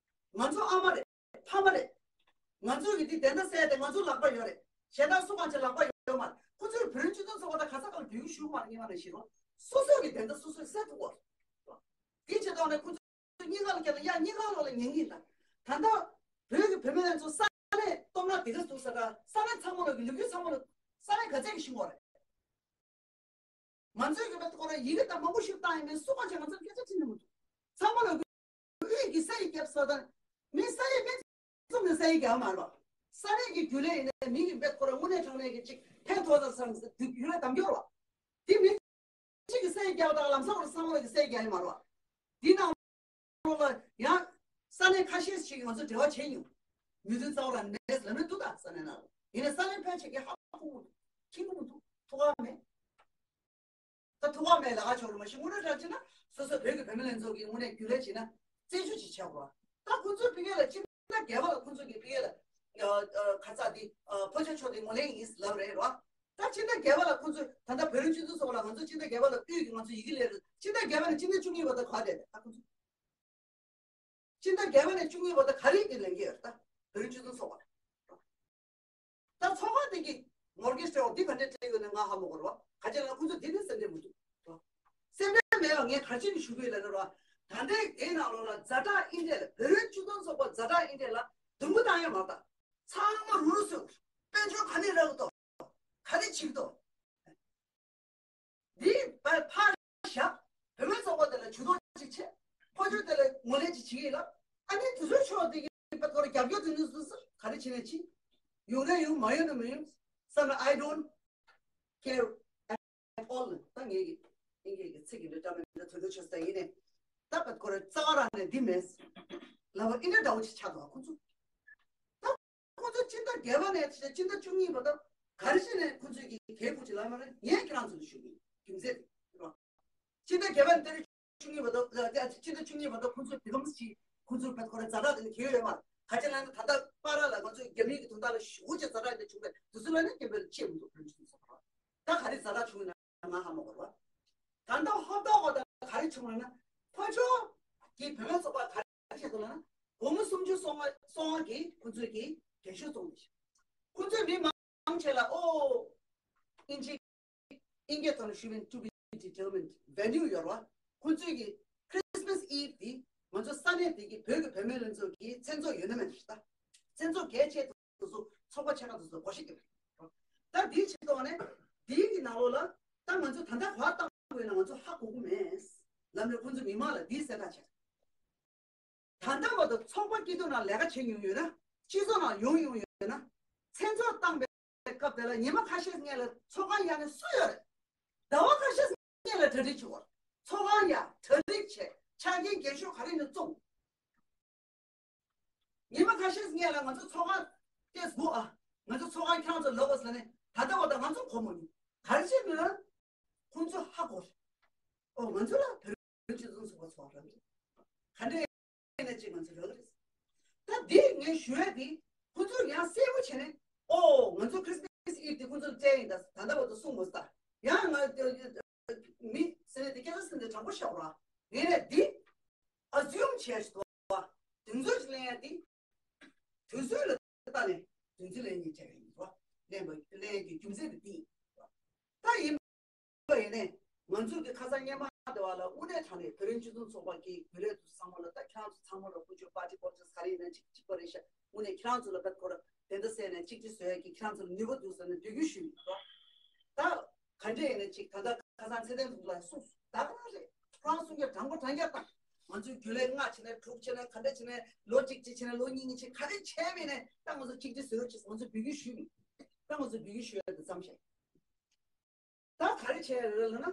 ང་ཚོ་ཨ་མ་རེད། ཕ་མ་རེད། ང་ཚོ་གི་འདི་བདེན་མཐའ་གསལ་ཏེ་ང་ཚོ་ལག་པ་ཡོད་རེད། གཞན་དག་སུ་གང་ཅི་ལག་པ་ཡོད་མ་རེད། ཁོ་ཚོས་བོད་རིགས་སྤྱི་མཐུན་ཚོགས་པ་དང་ག་ས་ག་ལ་བོད་ཡིག་ཞུ་མ་རེད། ཉི་མ་ནས་བཞིན་རོགས་སོ་སོ་གི་བདེན་མཐའ་སོ་སོས་གསལ་ཐུབ་པ་རེད། འདི་བྱེད་སྟངས་ནས་ཁོ་ཚོ་གཉིས་ཀ་ལ་སྐྱེལ་ན་ཡ་གཉིས་ཀ་ལོག་ལ་ཉན་གྱི་ཡིན་ད། ད་ལྟ་བོད་ཀྱི་བུད་མེད་ལྷན་ཚོགས་ས་ ཚོང་ལ་དེ་ག་འདུག་ས་ག་ས་གནས་ཚང་མ་ལ་གི་ལོ་རྒྱུས་ཚང་མ་ལ་ས་གནས་ག་ཚད་ཀྱི་ཤིང་འོ་རེད། ང་ཚོའི་གི་བེད་ཁོ་ར་ཡི་གེ་དང་མང་པོ་ཞིག་བཏང་ཡིན་མིན་སུ་གང་བྱས་ང་ཚོར་སྐད་ཆ་དྲིས་ནི་མི་འདུག་ཚང་མ་ལ་གི་དབུས་ཀྱི་ས་ཡི་རྒྱབ་ས་དང་མི་ས་ཡི་མི་ཙམ་ནས་ས་ཡི་རྒྱབ་མ་རེད་བ། ས་གནས་ཀྱི་རྒྱུན་ལས་ཡིན་ན་མི་གི་བེད་ཁོ་ར་དངོས་གནས་དྲང་གནས་ཀྱི་ཅིག་ཕན་ཐོགས་ས་སང་ས་དུས་རྒྱུན་ལས་གདམ་སྐྱོར་བ། དེ་མི་གཅིག་གི་སའི་རྒྱག་དང་ལམ་སང་བར་སང་བར་གྱི་སའི་རྒྱག་ཡིན་མ་རེད་བ། འདི་ནང་ལོགས་ལ་ཡང་ས་གནས་ཁ་ཤས་ཤིག་ང་ཚོ་འབྲེལ་བ་བྱས་མྱོང་། མོས་མཐུན་རྩ་བ་རང་མེད་ལབ་ནས་འདུག་ད་ས་གནས་ནང་ལ་ཡིན་ན་ས་གནས་ཕལ་ཆེར་གྱི་ཧ་གོ་མི་འདུག་མཁྱེན་གྱི་མི་འདུག་ཐུགས་ཁག་མེད། ད་ཐུགས་ཁག་མེད་ལ་ཁ་ཕྱོགས་རུ་མ་ཤི་དངོས་གནས་དྲང་ཅི་ན་སོ་སོ་བོད་ཀྱི་བུད་མེད་ལྷན་ཚོགས་ཀྱི་དངོས་གནས་རྒྱུན་ལས་བྱས་ན་རྩད་གཅོད་ཅིག་བྱས་དགོས། ད་ཁོ་ཚོའི་ཕི་གེ་ལ་ཅི་ད་རྒྱལ་བ་ལ་ཁོ་ཚོ་གི་ཕི་གེ་ལ་ཁ་ཚ་དེ་ཕོ་ཆ་ཆོ་དེ་ངོ་ལེན་ཡིན་ལབ་རེད་རོ། ད་ཕྱི་ཟླ་བརྒྱད་པ་ལ་ཁོ་ཚོས་ད་ལྟ་བོད་རིགས་སྤྱི་མཐུན་ཚོགས་པ་ལ་ང་ཚོ་ཕྱི་ཟླ་བརྒྱད་པ་ལ་དབུས་ཀྱི་ང་ཚོ་ཡི་གེ་ལས་རེད། ཕྱི་ཟླ་བརྒྱད་པ་ནས་ཕྱི་ཟླ་བཅུ་གཉིས་བར་དུ་ག་རེ་རེད་ད་ཁོ་ཚོ། ཕྱི་ཟླ་བརྒྱད་པ་ནས་བཅུ་གཉིས་བར་དུ་ག་རེ་ཡི་གེ་ལེན་གྱི་ཡོད་རེད་ད་བོད་རིགས་སྤྱི་མཐུན་ཚོགས་པ། ད་ཚོགས་པ་དེ་གི་མོར་གེ་སྤྲད་འོ་འདི་ག་འདྲས་སྤྲད་ཡོད་ན་ང་ཧ་མ་གོ་རོ། ག་ཅི་ལ་ཁོ་ཚོ་འདི་ནས་སེམས་ཁྲལ་མི་འདུག་སེམས་ཁྲལ་མེད་པ་ངས་ག་ཅི་ནས་ཞུ་གི་ཡོད་ལ་ནི་རོ། ད་ལྟའི་དེའི་ནང་ལོགས་ལ་ཛ་དྲག་ཨིན་ཏྲེ་ལ་བོད་རིགས་སྤྱི་མཐུན་ཚོགས་པ་ཛ་དྲག་ཨིན་ཏྲེ་ལ་དུམ་བུ་བཏང་ཡ་མ་རེད་ད། ཚང་མ་རུ་རུ་སུ་དཔལ་འབྱོར་ག་ནས་རག་གི་འདུག་ག་རེ་བྱེད་ཀྱི་འདུག་འདི་ཕར་བཞག་བོད་མི་ཚོགས་པ་དེ་ལ་ཇུས་གཏོགས་ཅིག་བྱེད། ཕོ་ཆོས་དེ་ལ་ངོས་ལེན་ཅིག་བྱེད་ཀྱི་ཡིན་ལ། ཨ་ནི་དུས་ཚོད་ཕྱོགས་དེ་གི་པད་ཁོ་ར་རྒྱབ་སྐྱོར་དེ་ནི་སུ་སུ་ག་རེ་བྱེད་ནས་བྱེད། ཡོང་ན་ཡོང་མ་ཡོང་ན་མ་ཡོང་བསམ་ན། I don't care at all. ད་ངས་ཀྱི་ཨིན་སྐད་ཀྱི་ཚིག་གི་འདྲ་འདྲ་མི་འདྲ་དོན་དུ་ཆོད་ས་ཡིན་ནས། ད་པད་ཁོ་ར་རྩ་བ་རང་ནས་འདི་མེད་ལབ་པ་ཨིན་འདྲ་འདྲ་བོ་ཅིག་ཆགས་འདུག་ཁོ་ཚོ། ད་ཁོ་ཚོ་ཕྱི་ཟླ་བརྒྱད་པ་ནས་ཕྱི་ཟླ་བཅུ་གཉིས་བར་དུ་ག་རེ་བྱས་ནས་ཁོ་ཚོས་ཀྱི་གལ་ཁུར་གྱི་ལ་མ་རེད། ངས་ཁྱེད་རང་ཚོ་ལ་ཞུ་གི་ཡིན། རྒྱུ་མཚན་དེ་རེད་བ། ཕྱི་ཟླ་བརྒྱད་པ་ནས་ཏེ་རེ་བཅུ་གཉིས་བར་དུ་ཕྱི་ཟླ་བཅུ་གཉིས་བར་དུ་ཁོ་ཚོས་དེ་གམ་ཞིག་ཁོ་ཚོས་བེད་ཁོ་ར་ཛ་དྲག་དེ་ནི་གལ་ཡོད་མ་རེད། ག་ཅི་ལ་ནི་ད་ལྟ་པ་ར་ལ་ང་ཚོས་རྒྱ་མིའི་གི་དོན་དག་ལ་ཞུ་ཅེས་ཛ་དྲག་དེ་བྱུང་བས་དུས་ཚོད་ལ་ནི་རྒྱ་མི་ལ་ཆེས་མི་འདུག་ཕན་ཚུན་སོང་བ། ད་ག་རེ་ཛ་དྲག་བྱུང་ན་ང་ཧ་མ་གོ་བ། ད་ལྟ་ཧོབ་ཏོག་གོ་ད་ག་རེ་བྱུང་ལ་ན་ཕོ་ཆོ་གི་བོད་མི་ཚོགས་པ་ག་རེ་བྱེད་དོ་ལ་ན་སྒོར་མོ་སུམ་ཅུ་སོ་ལྔ་སོ་ལྔ་གི་ཁོ་ཚོས་ཀྱི་རྒྱན་ཤོག་བཙོང་གི་ཤག་ཁོ་ཚོས་མི་མང་ཆེ་ལ་ཨོ་ཨིན་ཇི་ཨིན་སྐད་ཐོག་ནས་ཞུས་པའི་to be determined venue ཡོད་རེད་བ། ཁོ་ཚོས་ཀྱི་Christmas Eve དེ་ང་ཚོ་ས་གནས་དེ་གི་བོད་ཀྱི་བུད་མེད་ལྷན་ཚོགས་ཀྱི་མཚན་ཚོགས་ཡོད་ན་མེད་ན་ཞིག་ད་མཚན་ཚོགས་གལ་ཆེ་དེ་ཚོ་ཚོགས་པ་ཆེ་ཁག་དེ་ཚོ་གོ་ཤེས་ཀྱི་རེད། ད་དེའི་ཆེད་དུ་ནས་དེའི་གི་ནང་ལོགས་ལ་ད་ང་ཚོ་ད་ལྟ་གོ་བ་བཏང་དགོས་ན་ང་ཚོ་ཧ་གོ་གི་མེད། ལམ་རེ་ཁོ་ཚོ་མི་མང་ལ་དེའི་གསལ་བསྒྲགས་བྱས། ད་ལྟ་བར་དུ་ཚོགས་པ་སྐྱིད་སྡུག་ནང་ལས་ཀ་བྱེད་མྱོང་ཡོད་ན། སྤྱི་ཚོགས་ནང་ཡོང་མྱོང་ཡོད་ན། མཚན་ཚོགས་བཏང་པའི་སྐབས་དེ་ལ་ཉི་མ་ཁ་ཤས་སྔོན་ལ་ཚོགས་ཁང་ཡར་ནས་སུ་ཡོད་རེད། ཟླ་བ་ཁ་ཤས་སྔོན་ལ་གྲ་སྒྲིག་བྱེད་དགོས། ཚོགས་ཁང་ཡར་གྲ་སྒྲིག་བྱས་ཆ་རྐྱེན་རྒྱན་ཤོག་ག་རེ་ནས་བཙོང་། ཉི་མ་ཁ་ཤས་སྔོན་ལ་ང་ཚོ་ཚོགས་ཁང་ཏེས་སྒོ་ཨ། ང་ཚོ་ཚོགས་ཁང་ཁྱེད་རང་ཚོ་ལོག་གོ་ཟེར་ནས་ད་ལྟ་བར་དུ་ང་ཚོ་གོ་མ་མྱོང་། ག་རེ་བྱས་ན་ཁོང་ཚོ་ཧ་གོ་རེད། ཨོ་ང་ཚོ་ལ་བོད་རིགས་སྤྱི་མཐུན་ཚོགས་པ་ཚོགས་ར་རེད། ག་འདྲ་ཡིན་ན་ཅིག་ང་ཚོ་རག་གི་རེད། ད་འདི་ངས་ཞུ་ཡ་འདི་ཁོང་ཚོ་ཡང་གསལ་པོ་བྱས་ནས་ཨོ་ང་ཚོ་Christmas Eve འདི་ཁོང་ཚོ་ལ་སྤྲད་ཡིན་ད་ད་ལྟ་བར་དུ་གསུངས་མ་སོང་ད། ཡང་ང་མི་ཟེར་ནས་འདི་སྐད་ཆ་ཟེར་ནས་དྲང་པོ་བཤད་ར། ངས་ནས་འདི་assume བྱས་ཤིག་འདུག་བ། དུས་ཚོད་ཅིག་ལེན་ཡ་འདི། དུས་ཚོད་ལ་ལྟ་ནས་དུས་ཚོད་ལེན་ཉེས་བྱས་ཡིན་འདུག་བ། ལེན་པ་ལེན་ཡ་གི་རྒྱུ་མཚན་དེ་འདི་ཡིན། ད་ཡིན་པ་ཡིན་ནས་ང་ཚོ་གི་ཁ་སང་སྔོན་མ་དེ་བ་ལ་དངོས་གནས་དྲང་ནས་བོད་རིགས་སྤྱི་མཐུན་ཚོགས་པ་གི་བོད་རིགས་དུ་ཚང་མ་ལ་ད་ཁྱེད་རང་ཚོ་ཚང་མ་ལ་ཀུན་སྤྱོད་party politics ག་རེ་ཡིན་ན་གཅིག་གཅིག་པ་རེད་ཤག་དངོས་གནས་ཁྱེད་རང་ཚོ་ལ་ད་ཁོ་ར་དེ་འདྲ་ཟེར་ནས་གཅིག་གཅིག་བཟོ་ཡ་གི་ཁྱེད་རང་ཚོ་ལ་ནུས་པ་འདུག་ཟེར་ནས་འབོད་སྐུལ་ཞུས་ཡིན་འདུག་ད་ག་འདྲ་ཡིན་ན་གཅིག་ད་ལྟ་ཁ་སང་ཚེ་བརྟན་ཕུན་ཚོགས་ལགས་གསུངས་སོང་། ད་ག་རང་རེད། ཁོ་རང་གསུང་རྒྱུ་དྲང་པོ་དྲང་རྒྱ་དང་། ང་ཚོའི་རྒྱུན་ལས་ལྔ་བྱས་ནས་དྲུག་བྱས་ནས་ག་འདྲ་བྱས་ནས་ལོ་གཅིག་གཅིག་བྱས་ནས་ལོ་གཉིས་གཉིས་བྱས་ག་རེ་བྱས་མིན་ནས་ད་ང་ཚོ་གཅིག་གཅིག་བཟོས་རོགས་བྱས་ང་ཚོ་འབོད་སྐུལ་ཞུས་མིན། ད་ང་ཚོ་འབོད་སྐུལ་ཞུ་ཡ་དེ་ཙམ་བྱས། ད་ག་རེ་བྱས་རེད་ལབ་ན།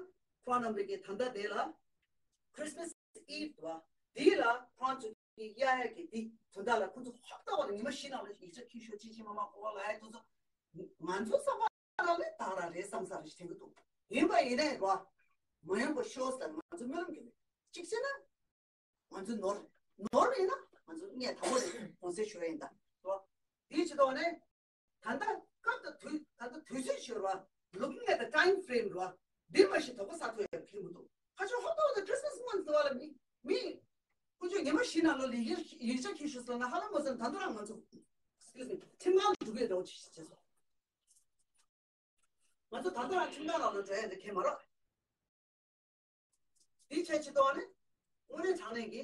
ཁོ་རང་རྣམ་པས་ཀྱི་ད་ལྟ་དེ་ལ་Christmas Eve དུ་བ་དེ་ལ་ཁོ་རང་ཚོ་གི་གཡར་ཡ་གི་དེ་དོན་དག་ལ་ཁོ་ཚོ་ཧོབ་ཏོག་ལ་ཉི་མ་བཞི་ནང་ལ་ཡིག་ཆ་འཁྱེར་ཤོག་ཅི་ཅི་མ་མ་གོ་བ་ལ་ཡ་དེ་ཚོ་ང་ཚོ་བསམ་པ་ལ་ལས་དག་ར་རེད་བསམ་ས་རེད་དྲན་གི་འདུག་ཡིན་པ་ཡིན་ནའི་རོ། མ་ཡོང་པ་ཤོག་ཟེར་ང་ཚོ་སྨོན་ལམ་རྒྱག་གི་རེད། གཅིག་བྱས་ན། ང་ཚོ་ནོར། ནོར་ཡིན་ན་ང་ཚོ་ངས་དང་པོ་ནས་དགོངས་སེལ་ཞུ་ཡ་ཡིན་ད། རོ། དེའི་ཕྱི་ཐོག་ནས། ད་ལྟ་སྐབས་དང་དུས་ད་ལྟ་དུས་ཚོད་ཞུ་རོ། Looking at the time frame རོ། འདི་མ་ཞིག་དོགས་པ་ཟ་ཐུབ་ཡ་ཁྱེར་མི་འདུག་ཁ་ཕྱོགས་ཧོབ་ཏོག་ཏུ་Christmas month འདི་བ་ལ་མི་མི། ཁོ་ཚོས་ཉི་མ་བཞི་ནང་ལོ་ལ་ཡིག་ཡིག་ཆ་འཁྱེར་ཤོག་ཟེར་ན་ཧ་ལམ་མ་ཟེར་ན་ད་དུང་རང་ང་ཚོ། Excuse me. ཁྲིམས་ཁང་དུ་འགྲོ་གི་ཡོད་འདྲ་བོ་ཅིག་བྱས་སོང་། ང་ཚོ་ད་ལྟ་རང་ཁྲིམས་ཁང་ནང་ལ་འགྲོ་ཡ་འདི་ཁེལ་མ་རེད། འདི་བྱས་ཕྱི་ཐོག་ནས་དངོས་གནས་དྲང་གནས་ཀྱི་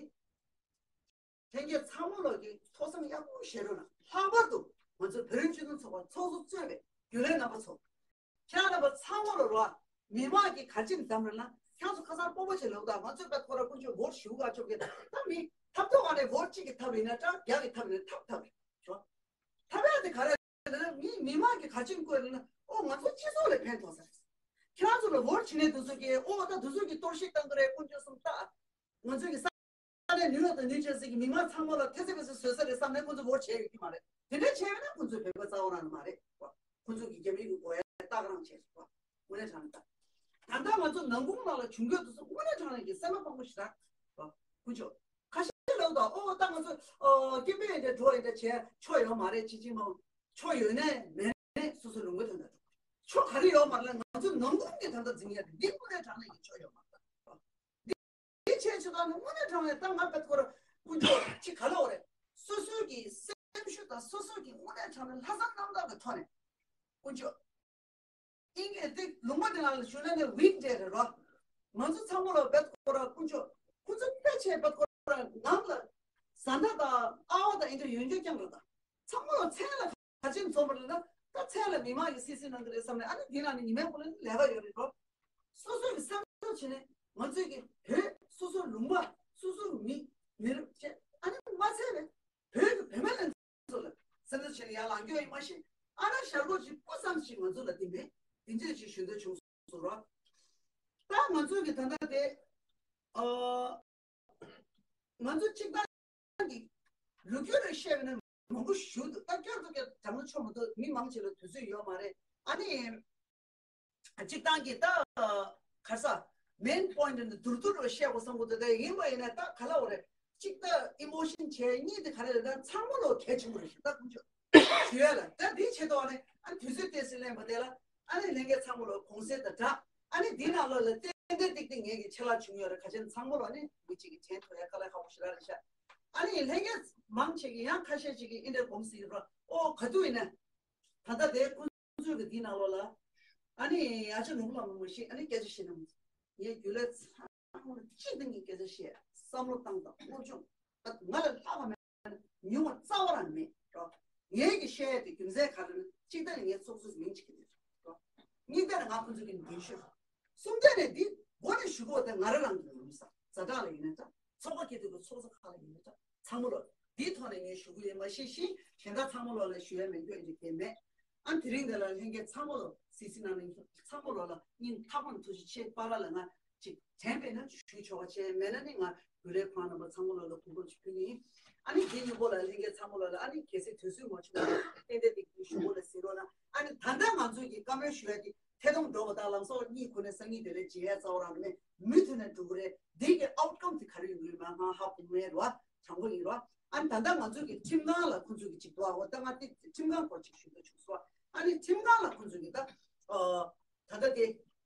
ལྷན་རྒྱས་ཚང་མ་ལོག་གི་ཐོག་བསམ་ཡག་པོ་བཞེས་རོགས་གནང་། ལྷག་པར་དུ་ ང་ཚོ་བོད་རིགས་སྤྱི་མཐུན་ཚོགས་པ་ཚོགས་གཙོ་གཙོས་པའི་རྒྱུན་ལས་རྣམ་པ་ཚོ། ཁྱེད་རང་རྣམ་པ་ཚང་མ་ལ་རོགས། མི་མང་གིས་ག་ཅིག་འདམ་རེད་ན། ཁྱེད་ཚོ་ཁ་སང་སྤོབས་པ་བྱེད་ལབ་དང་། ང་ཚོས་པད་ཁོ་ར་ཀུན་སྤྱོད་འབོར་ཞུ་ག་ཆོག་གི། ད་མི་ཐབ་ཐོག་ག་ནས་འབོར་གཅིག་གི་ཐབ་ཡིན་ན་འདྲ། བརྒྱ་གི་ཐབ་ཡིན་ན་ཐབ་ཐབ་རེད། ཞོ། ཐབ་ཡག་དེ་ག་རེ་རེད་ན། མི་མི་མང་གིས་ག་ཅིག་བཀོད་རེད་ན། ཨོ་ང་ཚོ་སྤྱི་ཚོགས་ལ་ཕན་ཐོགས་ས་རེད། ཁྱེད་རང་ཚོ་ལ་འབོར་བྱིན་ནས་དུ་ཚོ་གིས་ཨོ་ད་དུ་ཚོ་གིས་གཏོར་བཤིག་བཏང་གི་རེད། ཀུན་སྤྱོད་སུམ་རྟགས། ང་ཚོ་གི་ས་ས་གནས་ནུས་པ་དང་ནུས་ཆེ་ཟེར་གྱི་མི་མང་ཚང་མ་ལ་ཐེ་ཚེ་བེ་ཚེ་བཟོས་ས་རེད་བསམ་ནས་ཁོང་ཚོ་འབོར་བྱས་ཡོད་ཀྱི་མ་རེད། དེ་འདྲ་བྱས་ཡོད་ན་ཁོང་ཚོའི་བོད་པ་རྩ་བ་རང་མ་རེད། ཁོང་ཚོ་གི་རྒྱ་མི་གི་མགོ་ཡ་སྟག་རང་བྱས་སོང་། དངོས་གནས་དྲང་གནས་ད། ད་ལྟ་ང་ཚོ་ནང་ཁུལ་ནང་ལ་བྱུང་རྒྱུ་དེ་ཚོ་དངོས་གནས་དྲང་གནས་ཀྱི་སེམས་པ་ཕངས་པོ་ཞེ་དྲག་ཁོང་ཚོ་ཁ་ཤས་ལབ་དང་། ཨོ་ད་ང་ཚོ་ཨོ་སྐད་འབོད་ཡིན་འདྲ་འགྲོ་ཡིན་འདྲ་བྱས་ཆོག་ཡོད་མ་རེད། ཅི་ཅི་མ་ཆོག་ཡོད་ནས་མེད་ནས་སོ་སོ་ལུང་པ་དོན་དག་ཆོག་ག་རེ་ཡོད་མ་རེད་ལ། ང་ཚོ་ནང་ཁུལ་གྱི་ད་ལྟ་འཛིང་ཡ་དེ་འདི་དངོས་གནས་དྲང་གནས་ཀྱི་ཆོག་ཡོད་མ་རེད། འདི་བྱས་ཆོག་ད་ནི་དངོས་གནས་དྲང་གནས་ད་ང་བད་ཁོ་ར་ཀུན་སྤྱོད་ཅི་ག་ལ་འོ་རེད། སོ་སོའི་གི་སེམས་ཤུགས་དང་སོ་སོའི་གི་དངོས་གནས་དྲང་གནས་ལྷག་བསམ་རྣམ་དག་གི་ཐོག་ནས་ཀུན་སྤྱོད། ཨིན་སྐད་འདི་ལུང་པ་འདི་ནང་ལ་ཞུ་ན་ནི་ཝིག་ཌེ་རེད་རོ། ང་ཚོ་ཚང་མ་ལ་བད་ཁོ་ར་ཀུན་སྤྱོད་ཁོ་ཚོ་དཔེ་ཆེ་བད་ཁོ་ར་ནང་ལ་བཟའ་ཟླ་དང་ཨ་བ་དང་ཨིན་འདྲ་ཡོད་འགྱོད་རྐྱང་རེད། ད་ཚང་མ་ལ་མཚན་ལ་ག་ཅིག་འཛོམས་པ་རེད་ན། ད་མཚན་ལ་མི་མང་གིས་སི་སི་གནང་གི་རེད་བསམ་ནས། ཨ་ནི་འདི་ནང་ནས་ཉི་མའི་གོ་ལ་ལས་ཀ་ཡོད་རེད་རོ། སོ་སོ་གི་སེམས་ཚོར་བྱས་ནས་ང་ཚོས་ཀྱི་བོད་སོ་སོ་ལུང་པ་སོ་སོ་མི་མི་རབས་བྱས། ཨ་ནི་མ་ཚད་པའི་བོད་ཀྱི་བུད་མེད་ལ་ཚོ་ལ་སེམས་ཚོར་བྱས་ནས་ཡར་ལངས་རྒྱུ་ཡིན་མ་ཤེས། ཨ་ན་ཞར་ལོག་ཅིག་སྤུ་ཙམ་ཞིག་ང་ཚོ་ལ་དེ་མེད། དེ་འདྲས་ཅིག་ཞུ་འདོད་བྱུང་སོང་རོ། ད་ང་ཚོ་གི་ད་ལྟ་དེ་ཨ་ང་ཚོ་གཅིག་ད་གི་ལོ་རྒྱུས་རེ་བཤད་པ་ན་མང་པོ་ཞུ་འདུག་ད་སྐྱོར་དུ་སྐྱོར་དྲང་པོ་ཆོག་མི་འདུག་མི་མང་ཆེ་ལ་དུས་ཚོད་ཡོད་མ་རེད། ཨ་ནི་སྤྱིར་བཏང་གི་ད་ག་ས་མེན་པོ་ཡིན་ཊི་འདི་མདོར་བསྡུས་རུ་བཤད་དགོས་བསམ་གི་འདུག་ད་ཡིན་པ་ཡིན་ན་ད་ག་ལ་འོ་རེད། གཅིག་ད་ཨི་མོ་ཤན་བྱས། གཉིས་དེ་ག་རེ་རེད། ད་ཚང་མ་ལོ་གལ་ཆེན་པོ་རེད་ཞུ། ད་ཀུན་སྤྱོད་ཞུ་ཡ་ལ་ད་འདི་ཆེད་དུ་ཨ་ནི་ཨ་དུས་ཚོད་ཏོག་ཙམ་ལེན་པ་དེ་ལ་ཨ་ནི་ལྷན་རྒྱས་ཚང་མ་ལོ་གུང་སེང་དང་སྦྲགས། ཨ་ནི་འདི་ནང་ལོགས་ལ་ཏན་ཏན་ཏིག་ཏིག་ངེད་ཀྱི་ཆད་ལྷག་བྱུང་ཡོད་རེད། ག་ཅན་ཚང་མ་ལོ་ཨ་ནི་མི་གཅིག་གི་དྲན་ཐུབ་ཡ་དཀའ་ལས་ཁག་པོ་ཞེ་དྲག་རེད་ཤག་ཨ་ནི་ལྷན་རྒྱས་མང་ཆེ་གི་ཡང་ཁ་ཤས་ཅིག་གིས་ཨིན་འདྲ་གོམས་སྲིད་རོགས། ཨོ་ག་དུས་ཡིན་ན་ད་ལྟ་དེ་ཁོང་ཚོའི་གི་འདི་ནང་ལོགས་ལ་ཨ་ནི་ཨ་ཅག་ལུང་ལ་མ་མ་ཤེས། ཨ་ནི་སྐད་ཆ་བཤད་ན་མི་ངའི་རྒྱུད་ལ་ཚང་མ་ཅི་ལྟ་ངའི་སྐད་ཆ་བཤད་བསམ་བློ་བཏང་དང་སློབ་སྦྱོང་ང་ལ་ལྷག་པ་མེད། ཉུང་བ་རྩ་བ་རང་མེད་རོ། ངའི་གི་བཤད་དེ་རྒྱུ་མཚན་ག་རེ་ན། གཅིག་ད་ནི་ངའི་ཚོགས་གཙོས་མིང་གཅིག་གི་རེད་རོ། གཉིས་ད་ནི་ང་ཁོང་ཚོ་གི་མདུན་ཤོག་གསུམ་ད་ནི་འདི་སྒོ་ནས་ཞུ་གོ་དེ་ང་རང་རང་གི་ཡོང་ས་ཛ་དྲག་ལ་ཡིན་ན་འདྲ། ཚོགས་པ་སྐྱིད་སྡུག་གི་ཚོགས་གཙོ་ཁག་ལ་ཡིན་ན་འདྲ། ཚང་མ་ལོ་འདིའི་ཐོག་ནས་ངས་ཞུ་གི་ཡོད་མ་ཤེས་ཤིང་གཞན་དག་ཚང་མ་ལོ་ལ་ཞུ་ཡ་མེད་འགྱོ་ཡིན་གྱི་མེད། ཨ་དེ་རིང་འདི་ལ་ལྷན་རྒྱས་ཚང་མ་ལོ་སི་སི་ནང་ནས་ཚང་མ་ལོ་ལ་སྙིང་ཐག་པ་ནས་ཐུགས་རྗེ་ཆེ། པཱ་ལགས་ལ་ང་ཅིག་དྲན་པས་ན་ཞུ་ཆོག་པ་བྱས། མེད་ན་ནི་ང་བུ་ལས་ཁོང་རྣམ་པ་ཚང་མ་ལོ་ལ་གུས་བཀུར་ཞུ་རྒྱུ་ཡིན། ཨ་ནི་དེ་མཉམ་པོ་ལ་ལྷན་རྒྱས་ཚང་མ་ལོ་ལ་ཨ་ནི་གལ་སྲིད་དུས་ཚོད་མ་བྱུང་ན་ཏན་ཏན་དེ་ཞུ་བོ་ལ་ཟེར་རོགས་གནང་། ཨ་ནི་ད་ལྟ་ང་ཚོ་གི་བཀའ་མོལ་ཞུ་ཡ་དེ་ཐད་གཏོང་འགྲོ་བ་དང་ལམ་སང་གཉིད་ཁུག་ནས་སང་ཉིན་དེ་ལས་བརྗེད་ཡ་རྩ་བ་རང་མེད། མུ་མཐུད་ནས་འགྲོ་གི་རེད། འདི་གི་ཨའུ་ཊི་ཀམ་དེ་ག་རེ་ཡོང་གི་ཡོད་མེད་ང་ཧ་གོ་མེད་རོ། དྲང་པོ་ཡིན་རོ། ཨ་ནི་ད་ལྟ་ང་ཚོ་གི་ཁྲིམས་ཁང་ལ་ཁོང་ཚོ་གི་ཅིག་འདུག་ཨ་འོ་ད་ང་དེ་ཁྲིམས་ཁང་སྐོར་ཅིག་ཞུ་འདོད་བྱུང་སོང་། ཨ་ནི་ཁྲིམས་ཁང་ལ་ཁོང་ཚོ་གི་ད་ཨ་ད་ལྟ་དེ་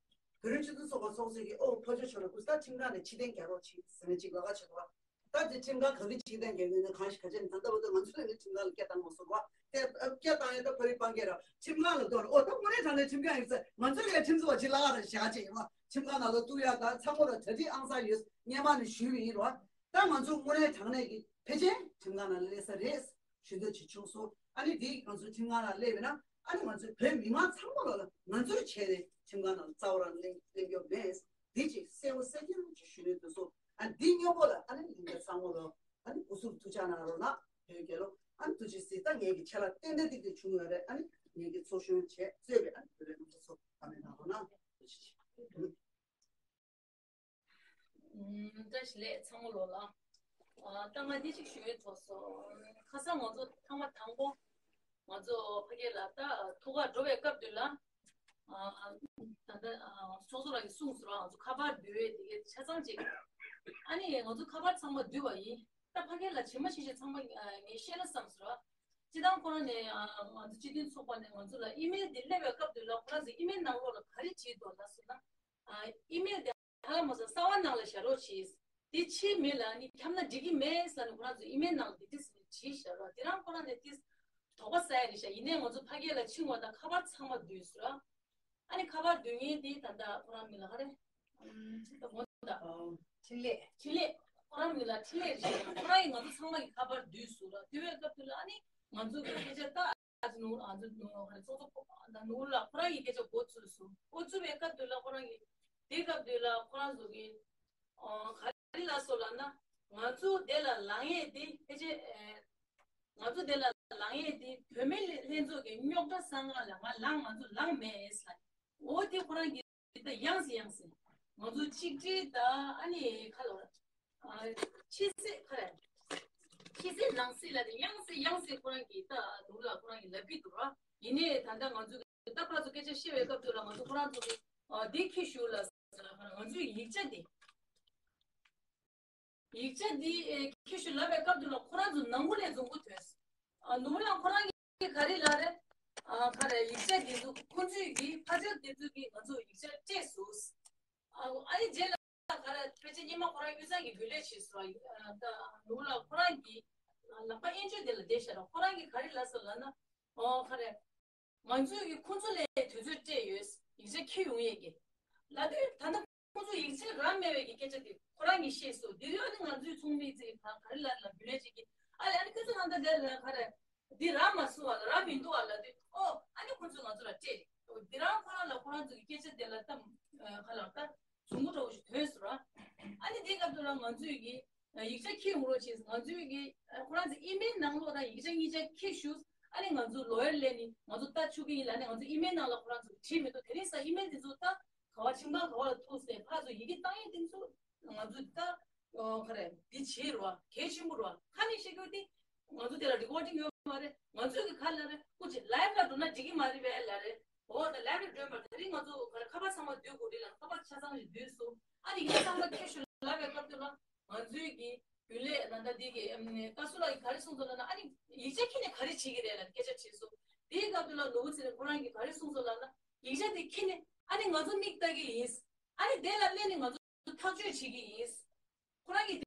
བོད་རིགས་སྤྱི་མཐུན་ཚོགས་པ་ཚོགས་གཙོ་གི་ཨོ་ཕ་ཇོ་ཆོས་ལ་སྐུ་ད་ཁྲིམས་ཁང་ནས་ཕྱིར་འཐེན་རྒྱག་རོགས་བྱེད་ཟེར་ནས་ཅིག་ལབ་ཀ་བྱེད་འདུག་ད་དེ་ཁྲིམས་ཁང་ག་གི་ཕྱིར་འཐེན་རྒྱག་ཡོད་ན་གང་ཞིག་ག་ཅན་ད་ལྟ་བར་དུ་ང་ཚོ་ལ་ནི་ཁྲིམས་ཁང་ལ་སྐད་བཏང་མ་སོང་བ། དེ་སྐད་བཏང་ཡོད་ད་ཕ་རི་སྤང་གེ་ར་ཁྲིམས་ཁང་ལ་གཏོར། ཨོ་ད་དངོས་གནས་དྲང་གནས་ཁྲིམས་ཁང་ཡིན་ཚེ་ང་ཚོ་ལ་ཁྲིམས་བཟོ་བ་ཅིག་ལབ་ཀ་ར་བཞག་ཅེས་ཡིན་བ། ཁྲིམས་ཁང་ནང་ལ་གཏུག་ཡ་ད་ཚང་མ་ལ་གྲ་སྒྲིག་ཨང་གསར་ཡོད། སྔས་མ་ནས་ཞུས་པ་ཡིན་རོ། ད་ང་ཚོ་དངོས་གནས་དྲང་གནས་ཀྱི་ཕལ་ཆེར་ཁྲིམས་ཁང་ནང་ལ་སླེབས་ས་རེད་ཞུ་འདོད་ཅིག་བྱུང་སོང་། ཨ་ནི་དེ་ང་ཚོ་ཁྲིམས་ཁང་ནང་སླེབས་པ་ན་ཨ་ནི་ང་ཚོའི་བོད་མི་མང་ཚང་མ་ལོ་ལ་ང་ཚོའི་བྱས་ཏེ་ཁྲིམས་ཁང་ནང་ལ་རྩ་བ་རང་སླེབས་སླེབས་ཡོད་མེད། འདི་ཅིག་གསལ་པོ་གསལ་རྐྱང་ཅིག་ཞུ་འདོད་འདུག་སོང་། ཨ་འདི་སྙོམས་པོ་ལ་ཨ་ནི་ལྷན་རྒྱས་ཚང་མ་ལོ་ཨ་ནི་སྐུ་གཟུགས་ཐུགས་ཅག་གནང་རོགས་གནང་། བོད་རྒྱལ་ལོ། ཨ་ནི་ཐུགས་རྗེ་གཟིགས། ད་ངེད་ཀྱི་ཆ་ལག་ཏན་ཏན་ཏིག་ཏིག་བྱུང་ཡོད་རེད། ཨ་ནི་ངེད་ཀྱི་ཚོགས་གཞོན་བྱས་གཙོས་པའི་ཨ་ནི་བོད་རིགས་སློབ་གྲྭ་ཚོ་ཨ་མེད་གནང་རོགས་གནང་། ཐུགས་རྗེ་ཆེ། ཨུམ། བཀྲ་ཤིས་བདེ་ལེགས་ཚང་མ་ལོ་ལ། ཨ་ད་ང་འདི་ཅིག་ཞུ་ཡས་ཐོག་སོ། ཁ་སང་ང་ཚོ་ཐེངས་མ་དང་པོ་ང་ཚོ་ཕ་གི་ལ་ད་ཐུག་ག་འགྲོ་བའི་སྐབས་དུས་ལ། ཨ་ད་ལྟ་ཨ་ཚོགས་གཙོ་ལགས་ཀྱིས་གསུངས་སོང་ར། ང་ཚོ་ཁ་པར་བསྡུ་བའི་དེ་གའི་ཆ་ཚང་ཅིག་ཨ་ནི་ང་ཚོ་ཁ་པར་ཚང་མ་བསྡུས་པ་ཡིན། ད་ཕ་གི་ལ་ཇི་མ་ཇི་བཞིན་ཚང་མ་ཨ་ངས་བཤད་ན་བསམ་སོང་ར། སྤྱིར་བཏང་ཁོ་རང་ནས་ཨ་ང་ཚོ་སྤྱི་མཐུན་ཚོགས་པ་ནས་ང་ཚོ་ལ་ཨི་མེལ་འདི་སླེབས་པའི་སྐབས་དུས་ལ་ཁོ་རང་ཚོ་ཨི་མེལ་ནང་ལོགས་ལ་ག་རེ་བྲིས་འདུག་ལབ་སོང་ན། ཨ་ཨི་མེལ་འདི་ཧ་ལམ་མ་སོང་གསང་བ་ནང་ལ་བཞག་རོགས་གྱིས། དེ་ཕྱིའི་མི་ལ་ནི་འཁྱམ་ན་འགྲིག་གི་མེད་ཟེར་ནས་ཁོ་རང་ཚོ་ཨི་མེལ་ནང་ལ་དེ་འདྲ་ཟེར་ནས་བྲིས་བཞག་ར། དེ་རང་ཁོ་རང་ནས་དེ་དོགས་པ་ཟ་ཡ་རེད་ཤག་ཡིན་ནའི་ང་ཚོ་ཕ་གི་ལ་ཕྱིན་པ་དང་ཁ་པར་ཚང་མ་བསྡུས་སོང་ར། ཨ་ནི་ཁ་པར་བསྡུ་མཁན་དེ་ད་ལྟ་ཁོ་རང་མིང་ལ་ག་རེ། ཨམ། ད་དགོངས་དག་འཕྲིན་ལས། འཕྲིན་ལས། ཁོ་རང་མིང་ལ་འཕྲིན་ལས་རེད་ཤག་ཁོ་རང་གིས་ང་ཚོ་ཚང་མ་གི་ཁ་པར་བསྡུས་སོང་ར། བསྡུ་བའི་སྐབས་དེ་ལ་ཨ་ནི་ང་ཚོ་གི་སྐད་ཆ་ད། ཨ་ནུ་ཨ་ནུ་ནུ་ཧ་རི་ཚོགས་གཙོ་ཨ་ནུ་ལ་ཁོ་རང་གི་སྐད་ཆ་འགོ་ཚུགས་སོང་། འགོ་ཚུགས་པའི་སྐབས་དུ་ལ་ཁོ་རང་གི་དེ་སྐབས་དུ་ལ་ཁོ་རང་ཚོ་གི་ཨ་ག་རེ་ལ་སོ་ལ་ན་ང་ཚོ་དེ་ལ་ལངས་ཡས་དེ་ཕལ་ཆེར་ཨེ་ང་ཚོ་དེ་ལ་ལངས་ཡས་དེ་བུད་མེད་ལྷན་ཚོགས་ཀྱི་རྙོག་དྲ་བསང་ང་ལ་ང་ལངས་ང་ཚོ་ལངས་མེད་ལ། འོ་དེ་ཁོ་རང་གི་ད་ཡང་སེ་ཡང་སེ། ང་ཚོ་གཅིག་སྒྲིལ་ད་ཨ་ནི་ཁ་ལོ། ཕྱི་སེ་ཁ་རེ། ཕྱི་སེ་ནང་སེ་ལ་དེ་ཡང་སེ་ཡང་སེ་ཁོ་རང་གི་ད་ནུ་ལ་ཁོ་རང་གི་ལབ་ཀྱི་འདུག་ར། ཡིན་ནའི་ད་ལྟ་ང་ཚོ་གི་ད་ཁོ་རང་ཚོ་སྐད་ཆ་བཤད་པའི་སྐབས་དུ་ལ་ང་ཚོ་ཁོ་རང་ཚོ་གི་འདི་ཁྱི་ཞུ་ལ་ང་ཚོའི་ཡིག་ཆ་འདི། ཡིག་ཆ་འདི་ཨེ་ཁྱེད་ཞུ་ལབ་པའི་སྐབས་དུ་ལ་ཁོ་རང་ཚོ་ནང་ཁུལ་ལས་འཛོམས་གོ་ཐོས། ཨ་ནུ་ལ་ཁོ་རང་གིས་ག་རེ་ལབ་རེད། ཨ་ག་རེ་ཡིག་ཆ་འདི་ཚོ་ཁོ་ཚོས་ཀྱིས་ཕ་ཆོས་འདི་ཚོས་ཀྱིས་ང་ཚོ་ཡིག་ཆ་སྤྲད་སོང་། ཨ་ཨ་ནི་རྗེས་ལ་ག་རེ་ཕལ་ཆེར་སྙེ་མ་ཁོ་རང་དབུས་གཙང་གི་རྒྱུན་ལས་བྱས་སོང་། ཨ་ད་ནུ་ལ་ཁོ་རང་གིས་ལག་པ་དབྱེན་བཅོས་དེ་ལ་བསྡད་བཞག་ར། ཁོ་རང་གིས་ག་རེ་ལབ་སོང་ལབ་ན། ཨོ་ག་རེ། ང་ཚོས་ཀྱི་ཁོང་ཚོ་ལས་དུས་ཚོད་སྤྲད་ཡོད། ཡིག་ཆ་འཁྱེར་ཡོང་ཡས་ཀྱི། ལབ་དུས་ད་ལྟ་ཁོང་ཚོ་ཡིག་ཆ་རག་མེད་པའི་གི་སྐད་ཆ་དེ་ཁོ་རང་གིས་བཤད་སོང་། དེ་དུས་ཨ་ནི་ང་ཚོའི་ཚོགས་མི་ཚོས་ག་ག་རེ་ལབ་ལབ་བུ་ལས་ཅིག་གིས་ཨ་ལས་ཨ་ནི་ཁྱོད་ཚོ་ནང་ད་ལས་ལ་ག་རེ་འདི་རག་མ་སོང་བ་ལ་རག་མི་འདུག་བ་ལབ་དུས་ཨོ་ཨ་ནི་ཁོང་ཚོས་ང་ཚོ་ལ་སྤྲད་རེད། འོ་འདི་རང་ཁོ་རང་ལ་ཁོ་རང་ཚོ་གི་སྐད་ཆ་དེ་ལ་ད་ག་ལ་ད་བྱུང་གི་འདྲ་བོ་ཞིག་ཐོན་སོང་ར། ཨ་ནི་དེའི་སྐབས་དུ་ལ་ང་ཚོས་གི་ཡིག་ཆ་འཁྱེར་ཡོང་རོགས་བྱས། ང་ཚོའི་གི་ཁོ་རང་ཚོ་ཨི་མེལ་ནང་ལོགས་དང་ཡིག་ཆ་གཉིས་ཆ་འཁྱེར་ཞུ། ཨ་ནི་ང་ཚོ་ལོ་ཡར་ལས་ནི་ང་ཚོ་ལྟ་ཆོག་གི་ཡིན་ལབ་ནས་ང་ཚོ་ཨི་མེལ་ནང་ལ་ཁོ་རང་ཚོ་བྲིས་མི་འདུག་དེ་རིང་སང་ཨི་མེལ་དེ་ཚོ་ད་ག་བ་ཕྱིན་པ་ག་བ་ལ་ཐུག་སེ་ཕར་ཚོ་ཡི་གེ་བཏང་ཡས་དེ་ཚོ་ང་ཚོ་ད་ག་རེ་འདི་བྱེད་རོགས་གལ་ཆེན་པོ་རོགས་ཁ་ནས་བཤད་རྒྱུ་དེ་ང་ཚོ་དེ་ལ་རི་ཀོ་ཌིང་ཡོད་མ་རེད། ང་ཚོས་གི་ཁ་ལ་རེད་སྐུ་མཁྱེན་ལའེབ་ལ་འགྲོ་ན་འགྲིག་གི་མ་རེད་པས་ལ་རེད། འོ་ད་ལའེབ་ལ་འགྲོ་མ་དེ་རིང་ང་ཚོ་ག་རེ་ཁ་པར་ཚང་མ་བསྡུས་དགོས་རེད་ལ་ཁ་པར་ཆ་ཚང་ཞིག་བསྡུས་སོང་། ཨ་ནི་ཡིག་ཚང་མ་ཁྱེར་ཤོག་ལབ་པའི་སྐབས་དུ་ལ། ང་ཚོའི་གི་རྒྱུན་ལས་ད་ལྟ་འདི་གི་ཨམ་ནི་བཀའ་ཟུར་ལགས་ཀྱིས་ག་རེ་གསུངས་སོང་ལབ་ན། ཨ་ནི་ཡིག་ཆ་ཁྱེར་ནས་ག་རེ་བྱེད་ཀྱི་རེད་ལབ་སྐད་ཆ་དྲིས་སོང་། དེའི་སྐབས་དུ་ལ་ནོར་བུ་ཚེ་རིང་ཁོ་རང་གིས་ག་རེ་གསུངས་སོང་ལབ་ན། ཡིག་ཆ་དེ་ཁྱེར་ནས་ཨ་ནི་ང་ཚོ་མིག་ལྟ་གི་ཡིན། ཨ་ནི་དེ་ལ་སླེབས་ནས་ང་ཚོ་ཐག་གཅོད་བྱེད་ཀྱི་ཡིན། ཁོ་རང་གིས་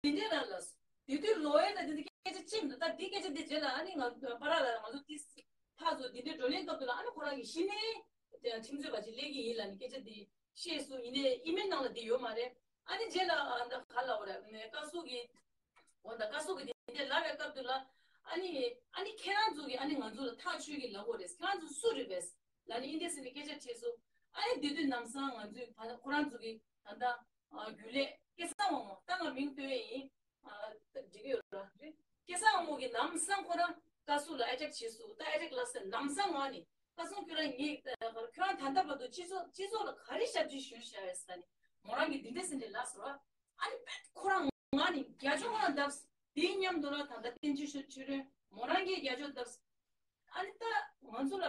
དེ་འདྲའི་རང་ལ་དེ་དུས་ལོ་ཡར་ལ་དེ་འདྲ་སྐད་ཆ་ཅི་མི་འདུག་ད་འདི་སྐད་ཆ་དེ་རྗེས་ལ་ཨ་ནི་ང་པ་ར་ལ་ང་ཚོ་ཏིས་ཕར་ཚུར་དེ་འདྲའི་བགྲོ་གླེང་སྐབས་དུ་ལ་ཨ་ནི་ཁོ་རང་གིས་གཞི་ནས་ཁྲིམས་རྩོད་པ་ཅིག་སླེབས་ཀྱི་ཡིན་ལབ་ནས་སྐད་ཆ་དེ་བཤད་སོང་། ཡིན་ནའི་ཨི་མེལ་ནང་ལ་དེ་ཡོད་མ་རེད། ཨ་ནི་རྗེས་ལ་ཨ་ད་ག་ལབ་དགོས་རེད། བཀའ་ཟུར་གྱིས་འོ་ད་བཀའ་ཟུར་གྱིས་དེ་འདྲ་ལབ་པའི་སྐབས་དུ་ལ་ཨ་ནི་ཨ་ནི་ཁྱེད་རང་ཚོ་གིས་ཨ་ནི་ང་ཚོ་ལ་ཐག་ཆོད་ཀྱི་ལབ་དགོས་རེད། ཁྱེད་རང་ཚོ་སུ་རེད་པས་ལབ་ནས་ཨིན་དེ་ཟེར་ནས་སྐད་ཆ་དྲིས་སོང་། ཨ་ནི་དེ་དུས་ལམ་སང་ང་ཚོས་ཕ་ཁོ་རང་ཚོ་གིས་ད་ལྟ་རྒྱུན་ལས་སྐལ་བཟང་དབང་མོ་ད་ང་མིང་བཏོན་ཡིན། འགྲིག་གི་ཡོད་ར། སྐལ་བཟང་དབང་མོ་གིས་ལམ་སང་ཁོ་རང་བཀའ་ཟུར་ལ་ཨེ་ཊེག་བྱས་སོང་། ད་ཨེ་ཊེག་ལབ་ཟེར་ལམ་སང་ང་ནི་བཀའ་ཟུར་ཁྱོད་རང་ངས་ཁྱོད་རང་ད་ལྟ་བར་དུ་སྤྱི་ཚོགས་སྤྱི་ཚོགས་ལ་ག་རེ་ཞབས་ཕྱི་ཞུས་བཞག་ཡོད་ཟེར་ནས་མོ་རང་གིས་འདི་འདྲ་ཟེར་ནས་ལབ་སོང་ར། ཨ་ནི་དཔེ་ཁོ་རང་ང་ནི་རྒྱ་ལྕོག་ང་བརྡབས། དེའི་མཉམ་དུ་ལ་ད་ལྟ་བསྟན་ཆོས་ཆོས་ཆོས་རེད་མོ་རང་གིས་རྒྱ་ལྕོག་བརྡབས། ཨ་ནི་ད་ང་ཚོ་ལ་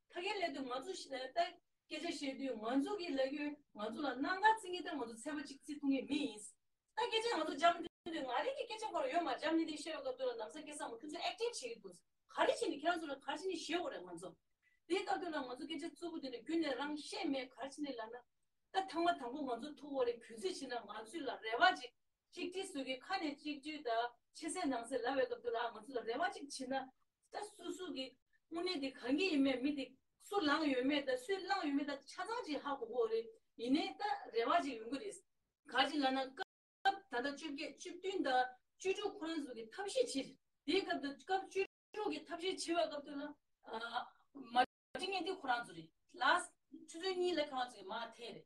ཕ་གིར་སླེབས་དུས་ང་ཚོ་ཞི་ད་སྐད་ཆ་བཤད་དུས་ང་ཚོ་གིས་ལབ་ཀྱི་ཡོད། ང་ཚོ་ལ་སྣང་ག་རྩི་ངེས་ད་ང་ཚོ་ཚད་པ་གཅིག་རྩི་ཐུབ་ངེས་མི་ཡིན། ད་སྐད་ཆ་ང་ཚོ་འཇམ་དུས་དུས་ང་རང་གི་སྐད་ཆ་ཁོ་རང་ཡོད་མ་འཇམ་ནི་དེ་བཤད་པའི་སྐབས་དུ་ལ་ལམ་སང་སྐལ་བཟང་མོ་ཁྱོད་ཚོ་ཨེག་ཊིང་བྱེད་ཀྱི་འདུག་ག་རེ་བྱས་ནས་ཁྱེད་རང་ཚོ་ལ་ག་རེ་བྱས་ནས་ཞུ་དགོས་རེད་ང་ཚོ། དེའི་སྐབས་དུ་ལ་ང་ཚོ་སྐད་ཆ་རྩུབ་པོ་དེ་ནི་ཁྱོད་ནས་རང་བཤད་མེད་ག་རེ་བྱས་ནས་ལབ་ན། ད་ཐེངས་མ་དང་པོ་ང་ཚོ་ཐུག་འོ་རེད་གུས་བརྩི་བྱས་ན་ང་ཚོ་ལ་རེ་བ་ཅིག་གཅིག་སྒྲིལ་སུ་གི་ཁ་ནས་གཅིག་སྒྲིལ་དང་ཕྱི་གསལ་ནང་གསལ་ལབ་པའི་སྐབས་དུ་ལ་ང་ཚོ་ལ་རེ་བ་གཅིག་བྱེད་ན། ད་སུ་སུ་གི་དངོས་གནས་དེ་གང་གི་ཡིན་མེད་མི་དེ་སུ་ལངས་ཡོད་མེད་དང་སུས་བླངས་ཡོད་མེད་དང་ཆ་ཚང་ཅིག་ཧ་གོ་གོ་རེད། ཡིན་ནའི་ད་རེ་བ་ཅིག་ཡོང་གི་རེད། ག་ཅི་ལབ་ན་སྐབས་ད་ལྟ་བཅོ་བརྒྱད་བཅུ་བདུན་དང་བཅུ་དྲུག་ཁོ་རང་ཚོ་གི་ཐབས་ཤེས་བྱེད། དེའི་སྐབས་དུ་སྐབས་བཅུ་དྲུག་གི་ཐབས་ཤེས་བྱེད་པའི་སྐབས་དུ་ལ་མ་འགྲིག་མཁན་དེ་ཁོ་རང་ཚོ་རེད། ལ་ཆུ་ཚོད་གཉིས་ལ་ཁོ་རང་ཚོ་གི་མ་ཐེ་རེད།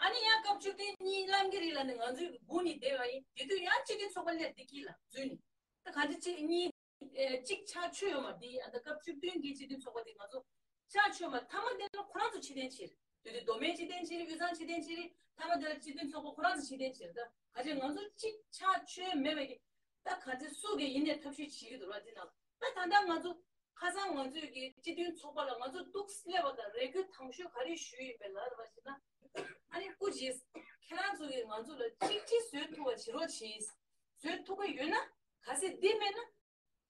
ཨ་ནི་ཡང་སྐབས་བཅུ་བདུན་གཉིས་བླང་གི་རེད་ལབ་ནས་ང་ཚོའི་སྒུག་ནས་བསྡད་པ་ཡིན། དེ་དུས་ཡང་སྤྱི་མཐུན་ཚོགས་པ་སླེབས་བསྡད་ཀྱི་ལ་འཛུལ་ནས་ད་ག་འདྲ་གཅིག་གཉིས་ཨེ་གཅིག་ཆགས་ཆོད་ཡོད་མ་རེད། ཨ་ད་སྐབས་བཅུ་བདུན་གྱི་སྤྱི་མཐུན་ཚོགས་པ་དེ་ང་ཚོ་ཆགས་ཆོད་མ་མཐའ་མ་དེ་ལ་ཁོ་རང་ཚོ་ཕྱིར་འཐེན་བྱས། དེ་དུས་མདོ་སྨད་ཕྱིར་འཐེན་བྱས་རེད། དབུས་གཙང་ཕྱིར་འཐེན་བྱས་རེད། མཐའ་མ་དེ་ལ་སྤྱི་མཐུན་ཚོགས་པ་ཁོ་རང་ཚོ་ཕྱིར་འཐེན་བྱས་རེད། ད་ག་ཅི་ང་ཚོ་གཅིག་ཆགས་ཆོད་མེད་པའི་གི་ད་ག་ཚོད་སུ་གི་ཡིན་ནའི་ཐབས་ཤེས་བྱེད་ཀྱི་འདུག་ར། འདི་ན་ད་ད་ལྟ་ང་ཚོ་ཁ་སང་ང་ཚོས་ཀྱི་སྤྱི་མཐུན་ཚོགས་པ་ལ་ང་ཚོ་ཏོག་ཙམ་སླེབས་པ་དང་རེ་སྐུལ་དང་ཤོས་ག་རེ་ཞུས་ཡིན་པས་ལབ་པ་ཞིག་ན། ཨ་ནི་སྐུ་མཁྱེན། ཁྱེད་རང་ཚོ་གིས་ང་ཚོ་ལ་གཅིག་སྒྲིལ་བཟོ་ཐུབ་པ་བྱེད་རོགས་གྱིས། བཟོ་ཐུབ་ཀྱི་ཡོད་ན། གལ་སྲིད་འདི་མེད་ན།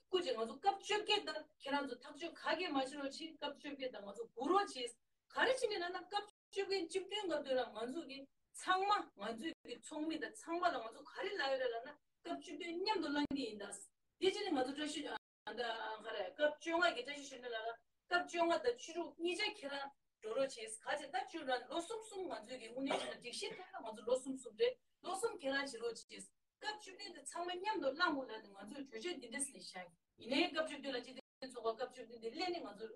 སྐུ་མཁྱེན། ང་ཚོ་སྐབས་བཅོ་བརྒྱད་ལྟར་ཁྱེད་རང་ཚོ་ཐག་གཅོད་ག་གེ་མ་བྱེད་རོགས་གྱིས། སྐབས་བཅོ་བརྒྱད་དང་ང་ཚོ་སྒུག་རོགས་གྱིས། ག་རེ་བྱས་ནས་ལབ་ན་སྐབས་བཅོ་བརྒྱད་བཅུ་བདུན་སྐབས་དུས་ལ་ང་ཚོ་གི་ཚང་མ་ང་ཚོའི་གི་ཚོགས་མི་དང་ཚང་མ་ལ་ང་ཚོ་ག་རེ་ལབ་ཡོད་རེད་ལབ་ན་སྐབས་བཅུ་བདུན་མཉམ་དུ་བླང་གི་ཡིན་ད། དེ་བྱས་ནས་ང་ཚོ་བཀྲ་ཤིས་ཨ་ད་ག་རེ་སྐབས་བཅོ་ལྔ་གི་བཀྲ་ཤིས་གཞོན་ནུ་ལགས་ལ་སྐབས་བཅོ་ལྔ་དང་བཅུ་དྲུག་གཉིས་ཆ་ཁྱེད་རང་འགྲོ་རོགས་བྱེད། ག་ཚད་ད་བཅུ་ལ་ལོ་གསུམ་གསུམ་ང་ཚོའི་གི་དངོས་གནས་བྱས་ན་སྒྲིག་གཞི་ཐོག་ལ་ང་ཚོ་ལོ་གསུམ་གསུམ་རེད། ལོ་གསུམ་ཁྱེད་རང་བྱེད་རོགས་བྱེད། སྐབས་བཅུ་བདུན་དེ་ཚང་མ་མཉམ་དུ་བླངས་དགོས་ལབ་ནས་ང་ཚོས་གྲོས་ཆོད་འདི་འདྲ་ཞིག་བཞག་ཡིན་ནའི་སྐབས་བཅུ་བདུན་ལ་སྤྱི་འཐུས། དོན་ཚོགས་པ་སྐབས་བཅུ་བདུན་དེ་སླེབས་ནས་ང་ཚོ་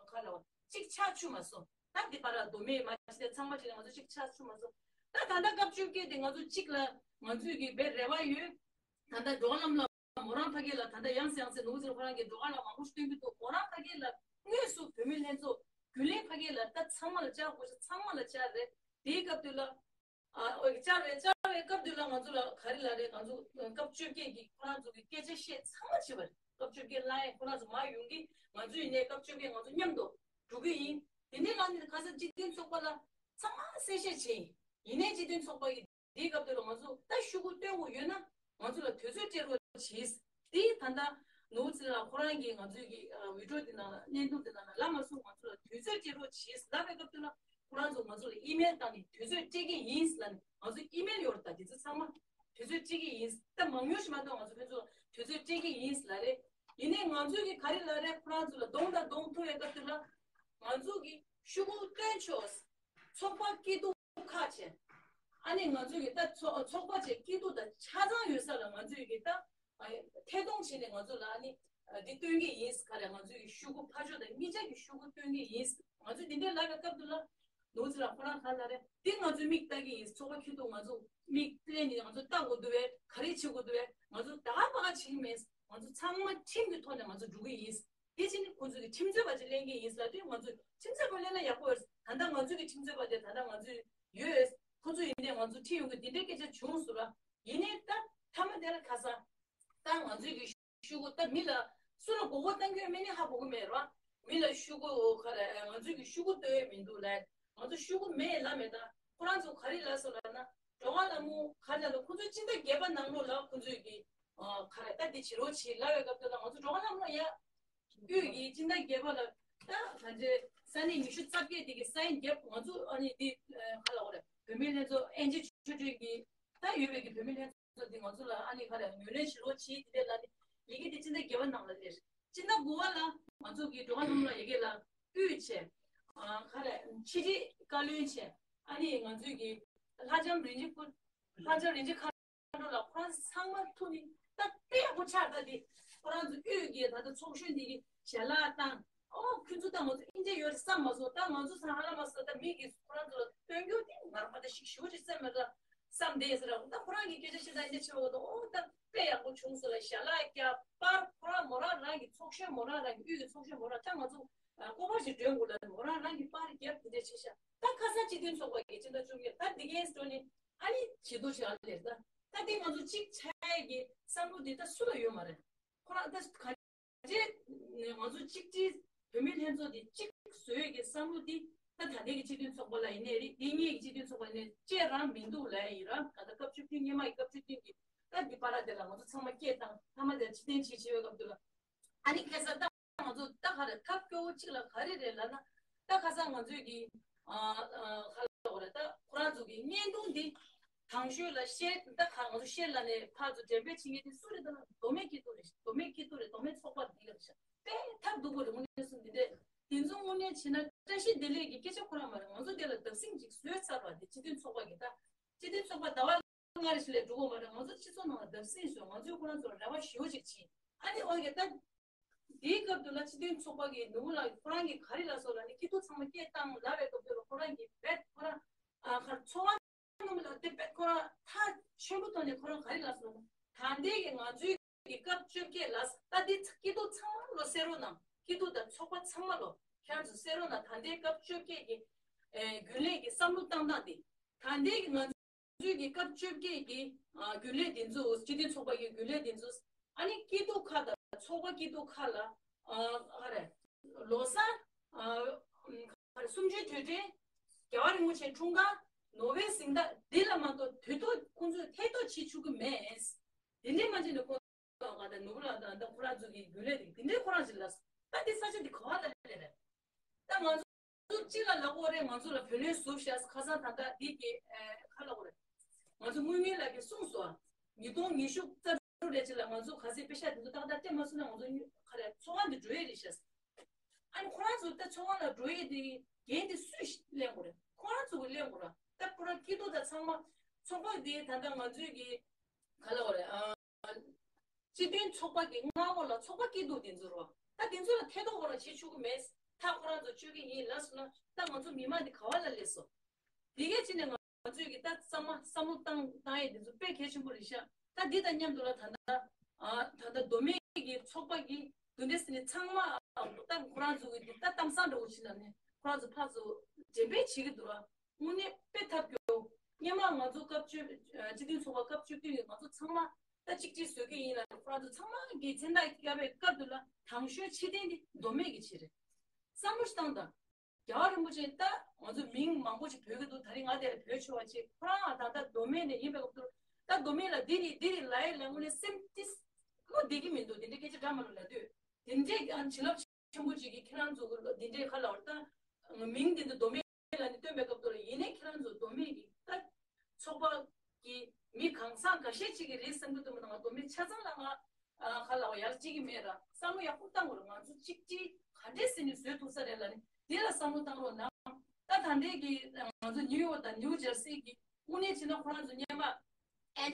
ཁ་ལ་གཅིག་ཆགས་ཆུ་མ་སོང་། ད་འདི་བར་ལ་མདོ་སྨད་མ་ཕྱི་དེ་ཚང་མ་ཕྱི་ནས་ང་ཚོ་གཅིག་ཆགས་ཆུ་མ་སོང་། ད་ད་ལྟ་སྐབས་བཅོ་བརྒྱད་དེ་ང་ཚོ་གཅིག་ལ་ང་ཚོས་ཀྱི་བའི་རེ་བ་ཡོད། ད་ལྟ་འགྲོ་བ་རྣམས་ལ་མོ་རང་ཕ་གི་ལ་ད་ལྟ་ཡང་སེ་ཡང་སེ་ནུ་ཚོ་ཁོ་རང་གི་འགྲོ་བ་ལ་མང་པོ་ཞིག་སྟོན་གྱི་འདུག་མོ་རང་ཕ་གི་ལ་དངོས་སུ་བོད་མི་ལྷན་ཚོགས་རྒྱུན་ལས་ཕ་གི་ལ་ད་ཚང་མ་ལ་བཅར་དགོས་ཤག་ཚང་མ་ལ་བཅར་རེད། དེའི་སྐབས་དུས་ལ། ཨ་ཨོ་བཅར་བའི་བཅར་བའི་སྐབས་དུས་ལ་ང་ཚོ་ལ་ག་རེ་ལབ་རེད། ང་ཚོ་སྐབས་བཅོ་བརྒྱད་ཀྱི་ཁོ་རང་ཚོ་གི་སྐད་ཆ་བཤད་ཚང་མ་བྱས་པ་རེད། སྐབས་བཅོ་བརྒྱད་ལ་ཡང་ཁོ་རང་ཚོ་མ་ཡོང་གི་ང་ཚོ་ཡིན་ནའི་སྐབས་བཅོ་བརྒྱད་ང་ཚོ་མཉམ་དུ་འགྲོ་གི་ཡིན། དེ་ནས་ལ་ནི་ཁ་སང་སྤྱི་མཐུན་ཚོགས་པ་ལ་ཚང་མ་གསལ་བཤད་བྱས་ཡིན། ཡིན་ནའི་སྤྱི་མཐུན་ཚོགས་པ་གི་དེའི་སྐབས་དུས་ལ་ང་ཚོ་ད་ཤོག་གུ་སྟོན་དགོས་ཡོད་ན་ང་ཚོ་ལ་དུས་ཚོད་སྤྲད་རོགས་བྱེད། དེ་ད་ལྟ་ནོར་བུ་ཚེ་རིང་ལགས་ཁོ་རང་གིས་ང་ཚོའི་གི་ཨ་བི་ཌིའོ་དེ་ནང་ལ་བརྙན་ཐུང་དེ་ནང་ལ་ལབ་མ་སོང་། ང་ཚོ་ལ་དུས་ཚོད་སྤྲད་རོགས་བྱེད་ལབ་པའི་སྐབས་དུས་ལ་ཁོ་རང་ཚོ་ང་ཚོ་ལ་ཨི་མེལ་བཏང་ནས་དུས་ཚོད་སྤྲད་ཀྱི་ཡིན་ལབ་ནས། ང་ཚོ་ཨི་མེལ་ཡོད་རེད། ད་དེ་ཚོ་ཚང་མ་དུས་ཚོད་སྤྲད་ཀྱི་ཡིན། ད་མང་ཉུང་ཞིག་མ་གཏོགས་ང་ཚོ་ཕན་ཚུན་དུས་ཚོད་སྤྲད་ཀྱི་ཡིན་ལབ་རེད། ཡིན་ནའི་ང་ཚོའི་གི་ག་རེ་ལབ་རེད། ཁོ་རང་ཚོ་ལ་གདོང་དང་གདོང་ཐུག་པའི་སྐབས་དུས་ལ་ང་ཚོ་གི་ཤོག་གུ་སྟོན་ཆོག་ཚོགས་པ་སྐྱིད་སྡུག་ཁག་བྱས། ཨ་ནི་ང་ཚོས་ཀྱི་ད་ཚོགས་ཚོགས་པ་བཅས་སྐྱིད་སྡུག་དང་ཆ་ཚང་ཡོད་ས་ལ་ང་ཚོས་ཀྱི་ད་ཨ་ཐད་གཏོང་བྱས་ནས་ང་ཚོ་ལ་ཨ་ནི་ཨ་འདི་སྟོན་གྱི་ཡིན་ག་རེ། ང་ཚོས་ཀྱི་ཤོག་གུ་ཕར་ཕྱོགས་དང་གཉིས་ཆ་གི་ཤོག་གུ་སྟོན་གྱི་ཡིན། ང་ཚོས་འདི་འདྲའི་ལབ་པའི་སྐབས་དུ་ལ་ནོར་བུ་ཚེ་རིང་ཁོ་རང་ག་ལབ་རེད། འདི་ང་ཚོས་མིག་ལྟ་གི་ཡིན། ཚོགས་པ་ཁྱི་ཐུག་ང་ཚོ་མིག་ལྟ་ནས་ང་ཚོ་ལྟ་དགོས་འདུག་བས། ག་རེ་བྱེད་དགོས་འདུག་བས། ང་ཚོ་ད་ག་པ་ག་བྱེད་ཀྱི་མེད། ང་ཚོ་ཚང་མ་ཁྲིམས་ཀྱི་ཐོག་ནས་ང་ཚོ་འགྲོ་གི་ཡིན། དེ་ཕྱིན་ཁོང་ཚོས་ཀྱི་ཁྲིམས་རྩོད་པ་ཅིག་ལེན་གྱི་ཡིན་ཟེར་དུས་ང་ཚོས་ཁྲིམས་རྩོད་པ་ལེན་ན་ཡག་པོ་ཡོད། ད་ལྟ་ང་ཚོས་ཀྱི་ཁྲིམས་རྩོད་པ་དེ་ད་ལྟ་ང་ཚོས་ཡོད། ཁོང་ཚོ་ཡིན་ནའི་ང་ཚོ་ཁྲིད་ཡོང་གི་འདི་འདྲའི་སྐད་ཆ་བྱུང་སོང་ར། ཡིན་ནའི་ད་མཐའ་མ་དེ་ལ་ཁ་སང་ད་ང་ཚོས་ཀྱི་ཤོག་གུ་ད་མི་ལ་སུ་ལ་མགོ་སྐོར་བཏང་གི་ཡོད་མེད་ནི་ཧ་གོ་གི་མེད་ར། མི་ལ་ཤོག་གུ་ག་རེ་ང་ཚོས་ཀྱི་ཤོག་གུ་སྟོན་ཡས་མི་འདུག་ལབ། ང་ཚོ་ཤོག་གུ་མེད་ལབ་མེད། ད་ཁོ་རང་ཚོ་ག་རེ་ལབ་སོང་ལབ་ན་འགྲོ་བ་ལ་མོ་ག་རེ་ལབ་ན་ཁོང་ཚོའི་སྤྱི་ཟླ་བརྒྱད་པ་ནང་ལོགས་ལ་ཁོང་ཚོས་ཀྱི་ཨ་ག་རེ་ད་འདི་བྱེད་རོགས་བྱེད་ལབ་པའི་སྐབས་དེ་ལ་ང་ཚོ་འགྲོ་བ་ལ་མོ་ཡ་དབུས་ཀྱི་སྤྱི་ཟླ་བརྒྱད་པ་ལ་ད་གང་ཅི་ས་གནས་ཉི་ཤུ་རྩ་བརྒྱད་དེ་གི་ས་ཡིན་རྒྱབ་ང་ཚོ་ཨ་ནི་འདི་ག་ལ་འོ་རེད། བོད་མི་ལྷན་ཚོགས་ཨེན་ཇི་ཆོས་སྒྲོན་གྱི་ད་ཡོད་པའི་གི་བོད་མི་ལྷན་ཚོགས་འདི་ང་ཚོ་ལ་ཨ་ནི་ག་རེ་ངོས་ལེན་ཞུ་རོགས་བྱེད་དེ་ལ་ནི་ཡི་གེ་འདི་སྤྱི་ཟླ་བརྒྱད་པ་ནང་ལ་སླེབས། སྤྱི་ཟླ་དགུ་པ་ལ་ང་ཚོ་གི་འགྲོ་བ་རྣམས་ལ་ཡི་གེ་ལ་དབུས་བྱས། ཨ་ག་རེ་ཕྱི་དྲིལ་བཀའ་བློན་བྱས། ཨ་ནི་ང་ཚོའི་གི་ལྷ་ལྕམ་རིན་ཆེན་ཕུ་ལྷ་ལྕམ་རིན་ཆེན་མཁའ་འགྲོ་ལ་ཁོ་རང་ཚང་མ་ཐུག་ནི་ད་དཔེ་ཡག་པོ་ཆགས། ད་དེ་ཁོ་རང་ཚོ་དབུས་ཀྱི་ད་ལྟ་ཚོགས་གཞོན་འདི་གི་ཞལ་ལག་བཏང་། ཨོ་ཁོ་ཚོ་ད་ང་ཚོ་ཨིན་ཇི་ཡོད་རེད་བསམ་མ་སོང་། ད་ང་ཚོ་ཚང་ཧ་ལམ་མ་སོང་། ད་མི་གི་ཁོ་རང་ཚོ་ལ་སྟོན་རྒྱུ་དེ་ངར་མ་ད་ཞིག་ཞུ་ཅིག་བསམ་མེད་ད་བསམ་བསྡད་ཟེར་ར། ད་ཁོ་རང་གི་སྐད་ཆ་བཤད་ད་ཨིན་ཇི་ཆེ་བ་ད་ཨོ་ད་དཔེ་ཡག་པོ་བྱུང་སོང་ལ་ཞལ་ལག་བརྒྱབ། པར་ཁོ་རང་མོ་རང་རང་གི་ཚོགས་གཞོན་མོ་རང་རང་གི་དབུས་ཀྱི་ཚོགས་གཞོན་མོ་རང་ད་ང་ཚོ་ཨ་སྐོར་བ་ཞིག་སྒྲོན་དགོས་ལ་མོ་རང་རང་གི་པར་བརྒྱབ་དེ་འདྲ་བྱས་ཤག་ད་ཁ་སང་སྤྱི་མཐུན་ཚོགས་པ་གི་སྤྱི་ཟླ་བཅུ་གཉིས་ད་འདི་གའི་སྤྲོ་ནི་ཨ་ནི་བྱེད་དོ་བྱེད་ཨ་ལེར་ད་ད་འདི་ང་ཚོ་གཅིག་ཆགས་ཡས་ཀྱི་བསམ་བློ་འདི་ད་སུ་ལ་ཡོད་མ་རེད། ཁོ་རང་ད་ག་རྗེས་ང་ཚོ་གཅིག་སྒྲིལ་བོད་མི་ལྷན་ཚོགས་འདི་གཅིག་བཟོ་ཡས་ཀྱི་བསམ་བློ་འདི་ད་ད་ལྟའི་གི་སྤྱི་མཐུན་ཚོགས་པ་ལ་ཡིན་ནའི་རེད། འདི་སྔའི་གི་སྤྱི་མཐུན་ཚོགས་པ་ཡིན་ནའི་བཅས་རང་མི་འདུག་ལབ་ཡ་ཡིན་ར། ད་ལྟ་སྐབས་བཅུ་བདུན་སྔོན་མ་ཡི་སྐབས་བཅུ་བདུན་གི་ད་འདི་བར་དེ་ལ་ང་ཚོ་ཚང་མ་སྐད་བཏང་མཐའ་མ་དེ་ཕྱིར་འཐེན་བྱེད་བྱེད་པའི་སྐབས་དུ་ལ་ཨ་ནི་ཁ་སང་ད་ང་ཚོ་ད་ག་རེ་ཐབས་སྐྱོ་བོ་གཅིག་ལ་ག་རེ་རེད་ལབ་ན། ད་ཁ་སང་ང་ཚོས་ཀྱི་ཨ་ཨ་ག་རེ་ལབ་དགོས་རེད། ད་ཁོ་རང་ཚོ་གི་བརྙན་ཐུང་འདི་དང་ཤོས་ལ་ཤེར་ད་ག་ང་ཚོ་ཤེར་ལབ་ནས་ཕར་ཚུར་འགྲེམས་སྤེལ་བྱེད་མཁན་དེ་སུ་རེད་ལབ་ན་མདོ་སྨད་སྐྱིད་སྡུག་རེད། མདོ་སྨད་སྐྱིད་སྡུག་རེད། མདོ་སྨད་ཚོགས་པ་འདི་ལ་ཤ་དཔེ་ཐབས་སྡུག་པོ་རེད། དངོས་གནས་སུ་འདི་འདྲས་དེ་ཚོ་དངོས་གནས་བྱས་ན་བཀྲ་ཤིས་བདེ་ལེགས་ཀྱི་སྐད་ཆ་ཁོ་རང་མ་རེད། ང་ཚོ་དེ་ལ་བརྡབ་གསིག་ཅིག་བཟོས་ཚར་བ་དེ་སྤྱི་མཐུན་ཚོགས་པ་གི་ད་སྤྱི་མཐུན་ཚོགས་པ་ཟླ་བ་ལྔ་རེ་ཞིག་ལས་འགྲོ་གི་མ་རེད། ང་ཚོ་སྤྱི་ཚོགས་ནང་ལ་བརྡབ་གསིག་བཟོས། ང་ཚོས་ཁོ་རང་ཚོར་རེ་བ་ཞེ་པོ་ཅིག་བྱས། ཨ་ནི་འོ་ཡ་ད་དེའི་སྐབས་དུ་ལ་སྤྱི་མཐུན་ཚོགས་པ་གི་ནོར་བུ་ལགས་ཁོ་རང་གིས་ག་རེ་ལབ་སོང་ལབ་ནི་སྐྱིད་སྡུག་ཚང་མ་སྐད་བཏང་ལབ་པའི་སྐབས་དུ་ལ་ཁོ་རང་གིས་བེད་ཁོ་རང་ཨ་ཁར་ཚོགས་པ་ནོར་བུ་ལགས་དེ་བེད་ཁོ་རང་ཐག་ཆོད་པོ་ཐོག་ནས་ཁོ་རང་ག་རེ་ལབ་སོང་ལབ་ན། ད་ལྟའི་གི་ང་ཚོའི་གི་སྐབས་བཅོ་བརྒྱད་ལ་ད་དེ་སྐྱིད་སྡུག་ཚང་མ་ལོ་སེ་རོ་ནང་སྐྱིད་སྡུག་དང་ཚོགས་པ་ཚང་མ་ལོ་ཁྱེད་རང་ཚོ་སེ་རོ་ནང་ད་ལྟའི་སྐབས་བཅོ་བརྒྱད་ཀྱི་ཨེ་རྒྱུན་ལས་ཀྱི་བསམ་བློ་བཏང་སྟངས་དེ་ད་ལྟའི་གི་ང་ཚོའི་གི་སྐབས་བཅོ་བརྒྱད་ཀྱི་ཨ་རྒྱུན་ལས་དེ་ཚོ་སྤྱི་མཐུན་ཚོགས་པ་གི་རྒྱུན་ལས་དེ་ཚོ་ཨ་ནི་སྐྱིད་སྡུག་ཁག་དང་ཚོགས་པ་སྐྱིད་སྡུག་ཁག་ལ་ཨ་ཨ་རེ་ལོ་གསར་ཨ་ཨ་རེ་གསུམ་བཅུའི་དུས་དྲན་རྒྱལ་བ་རིན་པོ་ཆེའི་འཁྲུངས་སྐར་ནོ་བྷེལ་གཟེངས་རྟགས་འདི་ལ་མ་གཏོགས་དུས་ཐོག་ཁོང་ཚོས་ཐད་གཏོང་བྱེད་ཆོག་གི་མེད། དེ་འདྲའི་མ་བྱས་ནས་ཁོང་ང་དང་ནོར་བུ་ལགས་དང་ད་ཁོ་རང་ཚོ་གི་རྒྱུན་ལས་དེ་དེ་འདྲའི་ཁོ་རང་ཞིག་ལ་ད་འདི་ས་ཆ་འདི་ག་བ་ལ་སླེབས་རེད། ད་ང་ཚོ་གཅིག་ལ་ལབ་དགོས་རེད། ང་ཚོ་ལ་བུ་ལོན་ཟུར་བཞག་ཁ་སང་ད་ལྟ་འདི་གི་ཨེ་ཁ་ལབ་དགོས་རེད། ང་ཚོ་དངུལ་མིན་ལགས་ཀྱིས་གསུངས་སོང་། ཉིས་སྟོང་ཉི་ཤུ་རྩ་དྲུག་རེད་ཅིག་ལ་ང་ཚོ་ག་ཚད་པེ་ཤག་འདི་ཚོ་ཏག་ཏག་སྤྲད་མ་སོང་ན་ང་ཚོ་ག་རེ་ཚོགས་ཁང་འདི་འགྲོ་ཡས་རེད་ཤག་ཨ་ནི་ཁོ་རང་ཚོ་ད་ཚོགས་ཁང་ལ་འགྲོ་ཡས་དེ་འགན་དེ་སུས་ལེན་དགོས་རེད། ཁོ་རང་ཚོ་གིས་ལེན་དགོས་ར། ད་ཁོ་རང་སྐྱིད་སྡུག་དང་ཚང་མ་ཚོགས་པ་དེ་ད་ལྟ་ང་ཚོའི་གི་ག་ལབ་དགོས་རེད་ཨ། སྤྱི་མཐུན་ཚོགས་པ་གི་མངའ་འོག་ལ་ཚོགས་པ་སྐྱིད་སྡུག་དེ་ཚོ་རོ། ད་དེ་ཚོ་ལ་ཐེ་གཏོགས་ཁོ་རང་བྱེད་ཆོག་གི་མེད། ད་ཁོ་རང་ཚོ་བཅོས་ཀྱི་ཡིན་ལབ་སོང་ན་ད་ང་ཚོ་མི་མང་འདི་ག་བ་ལ་སླེབས་སོང་། དེ་གས་ཅི་ནས་ང་ང་ཚོས་ཀྱི་ད་གཙང་མ་བསམ་བློ་བཏང་བཏང་ཡས་འདི་ཚོ་དཔེ་གལ་ཆེན་པོ་རེད་ཤག་ད་འདི་དང་མཉམ་དུ་ལ་ད་ལྟ་ཨ་ད་ལྟ་མདོ་སྨད་ཀྱི་ཚོགས་པ་གི་འདུ་འདེ་ཟེར་ནས་ཚང་མ་ད་ཁོ་རང་ཚོ་གི་འདི་ད་གཏམ་བཟང་འདྲ་བོ་ཕྱིན་ན་ནས་ཁོ་རང་ཚོ་ཕར་ཚུར་འགྲེམས་སྤེལ་བྱེད་ཀྱི་འདུག་ར། དངོས་གནས་དཔེ་ཐབས་སྐྱོ། སྔོན་མ་ང་ཚོ་སྐབས་བཅུ་སྤྱི་མཐུན་ཚོགས་པ་སྐབས་བཅུ་བདུན་གྱི་ང་ཚོ་ཚང་མ་ད་གཅིག་སྒྲིལ་བཟོ་གི་ཡིན་ལ་ཁོ་རང་ཚོ་ཚང་མ་གི་མཚན་རྟགས་བཀལ་བའི་སྐབས་དུ་ལ་དང་ཤོས་ཕྱི་བལྟས་འདི་མདོ་སྨད་ཀྱི་ཆེད་རེད། བསམ་བློ་ཞིག་བཏང་དང་། རྒྱལ་བ་རིན་པོ་ཆེ་ད་ང་ཚོ་མིང་མང་པོ་ཞིག་བོད་ཀྱི་འདུག་ད་རིང་ང་དེར་བོད་ཆོས་པ་ཅིག་ཁོ་རང་ད་ལྟ་མདོ་སྨད་ནས་ཡིན་པའི་སྐབས་དུ་ད་མདོ་སྨད་ལ་འདི་རེད་འདི་རེད་ལ་ཡེ་ལ་དངོས་གནས་སེམས་ཏིས་བློ་བདེ་གི་མི་འདུག་དེ་འདྲའི་སྐད་ཆ་འདྲ་མ་ལབ་ལ་དུས་དེ་འདྲའི་ཨ་བྱིན་རླབས་ཆེན་པོ་ཅིག་གིས་ཁྱེད་རང་ཚོ་གི་འདི་འདྲའི་ཁ་ལ་བར་ད་མིང་འདི་འདི་མདོ་སྨད་ལ་ནི་སྟོན་པའི་སྐབས་དུ་ལ་ཡིན་ནའི་ཁྱེད་རང་ཚོ་མདོ་སྨད་ཀྱི་ད་ཚོགས་པ་གི་མི་གང་ཚང་ཁ་ཤས་ཅིག་གི་རེད་བསམ་གྱི་འདུག་མི་ང་མདོ་སྨད་ཆ་ཚང་ལ་ང་ཁ་ལ་བ་ཡར་བྱེད་ཀྱི་མེད་ར་བསམ་བློ་ཡག་པོ་བཏང་དགོས་ར། ང་ཚོ་གཅིག་སྒྲིལ་ག་འདྲས་ཟེར་ནས་བཟོས་ཐུབ་ས་རེད་ལ་ནི་དེ་ལ་བསམ་བློ་བཏང་རོགས་གནང་། ད་ད་འདྲས་ཀྱི་ང་ཚོ་ནིའུ་ཡོག་དང་ནིའུ་ཇར་སི་གི་དངོས་གནས་བྱས་ན་ཁོ་རང་ཚོ་སྔོན་མ་ཨན་ཇི་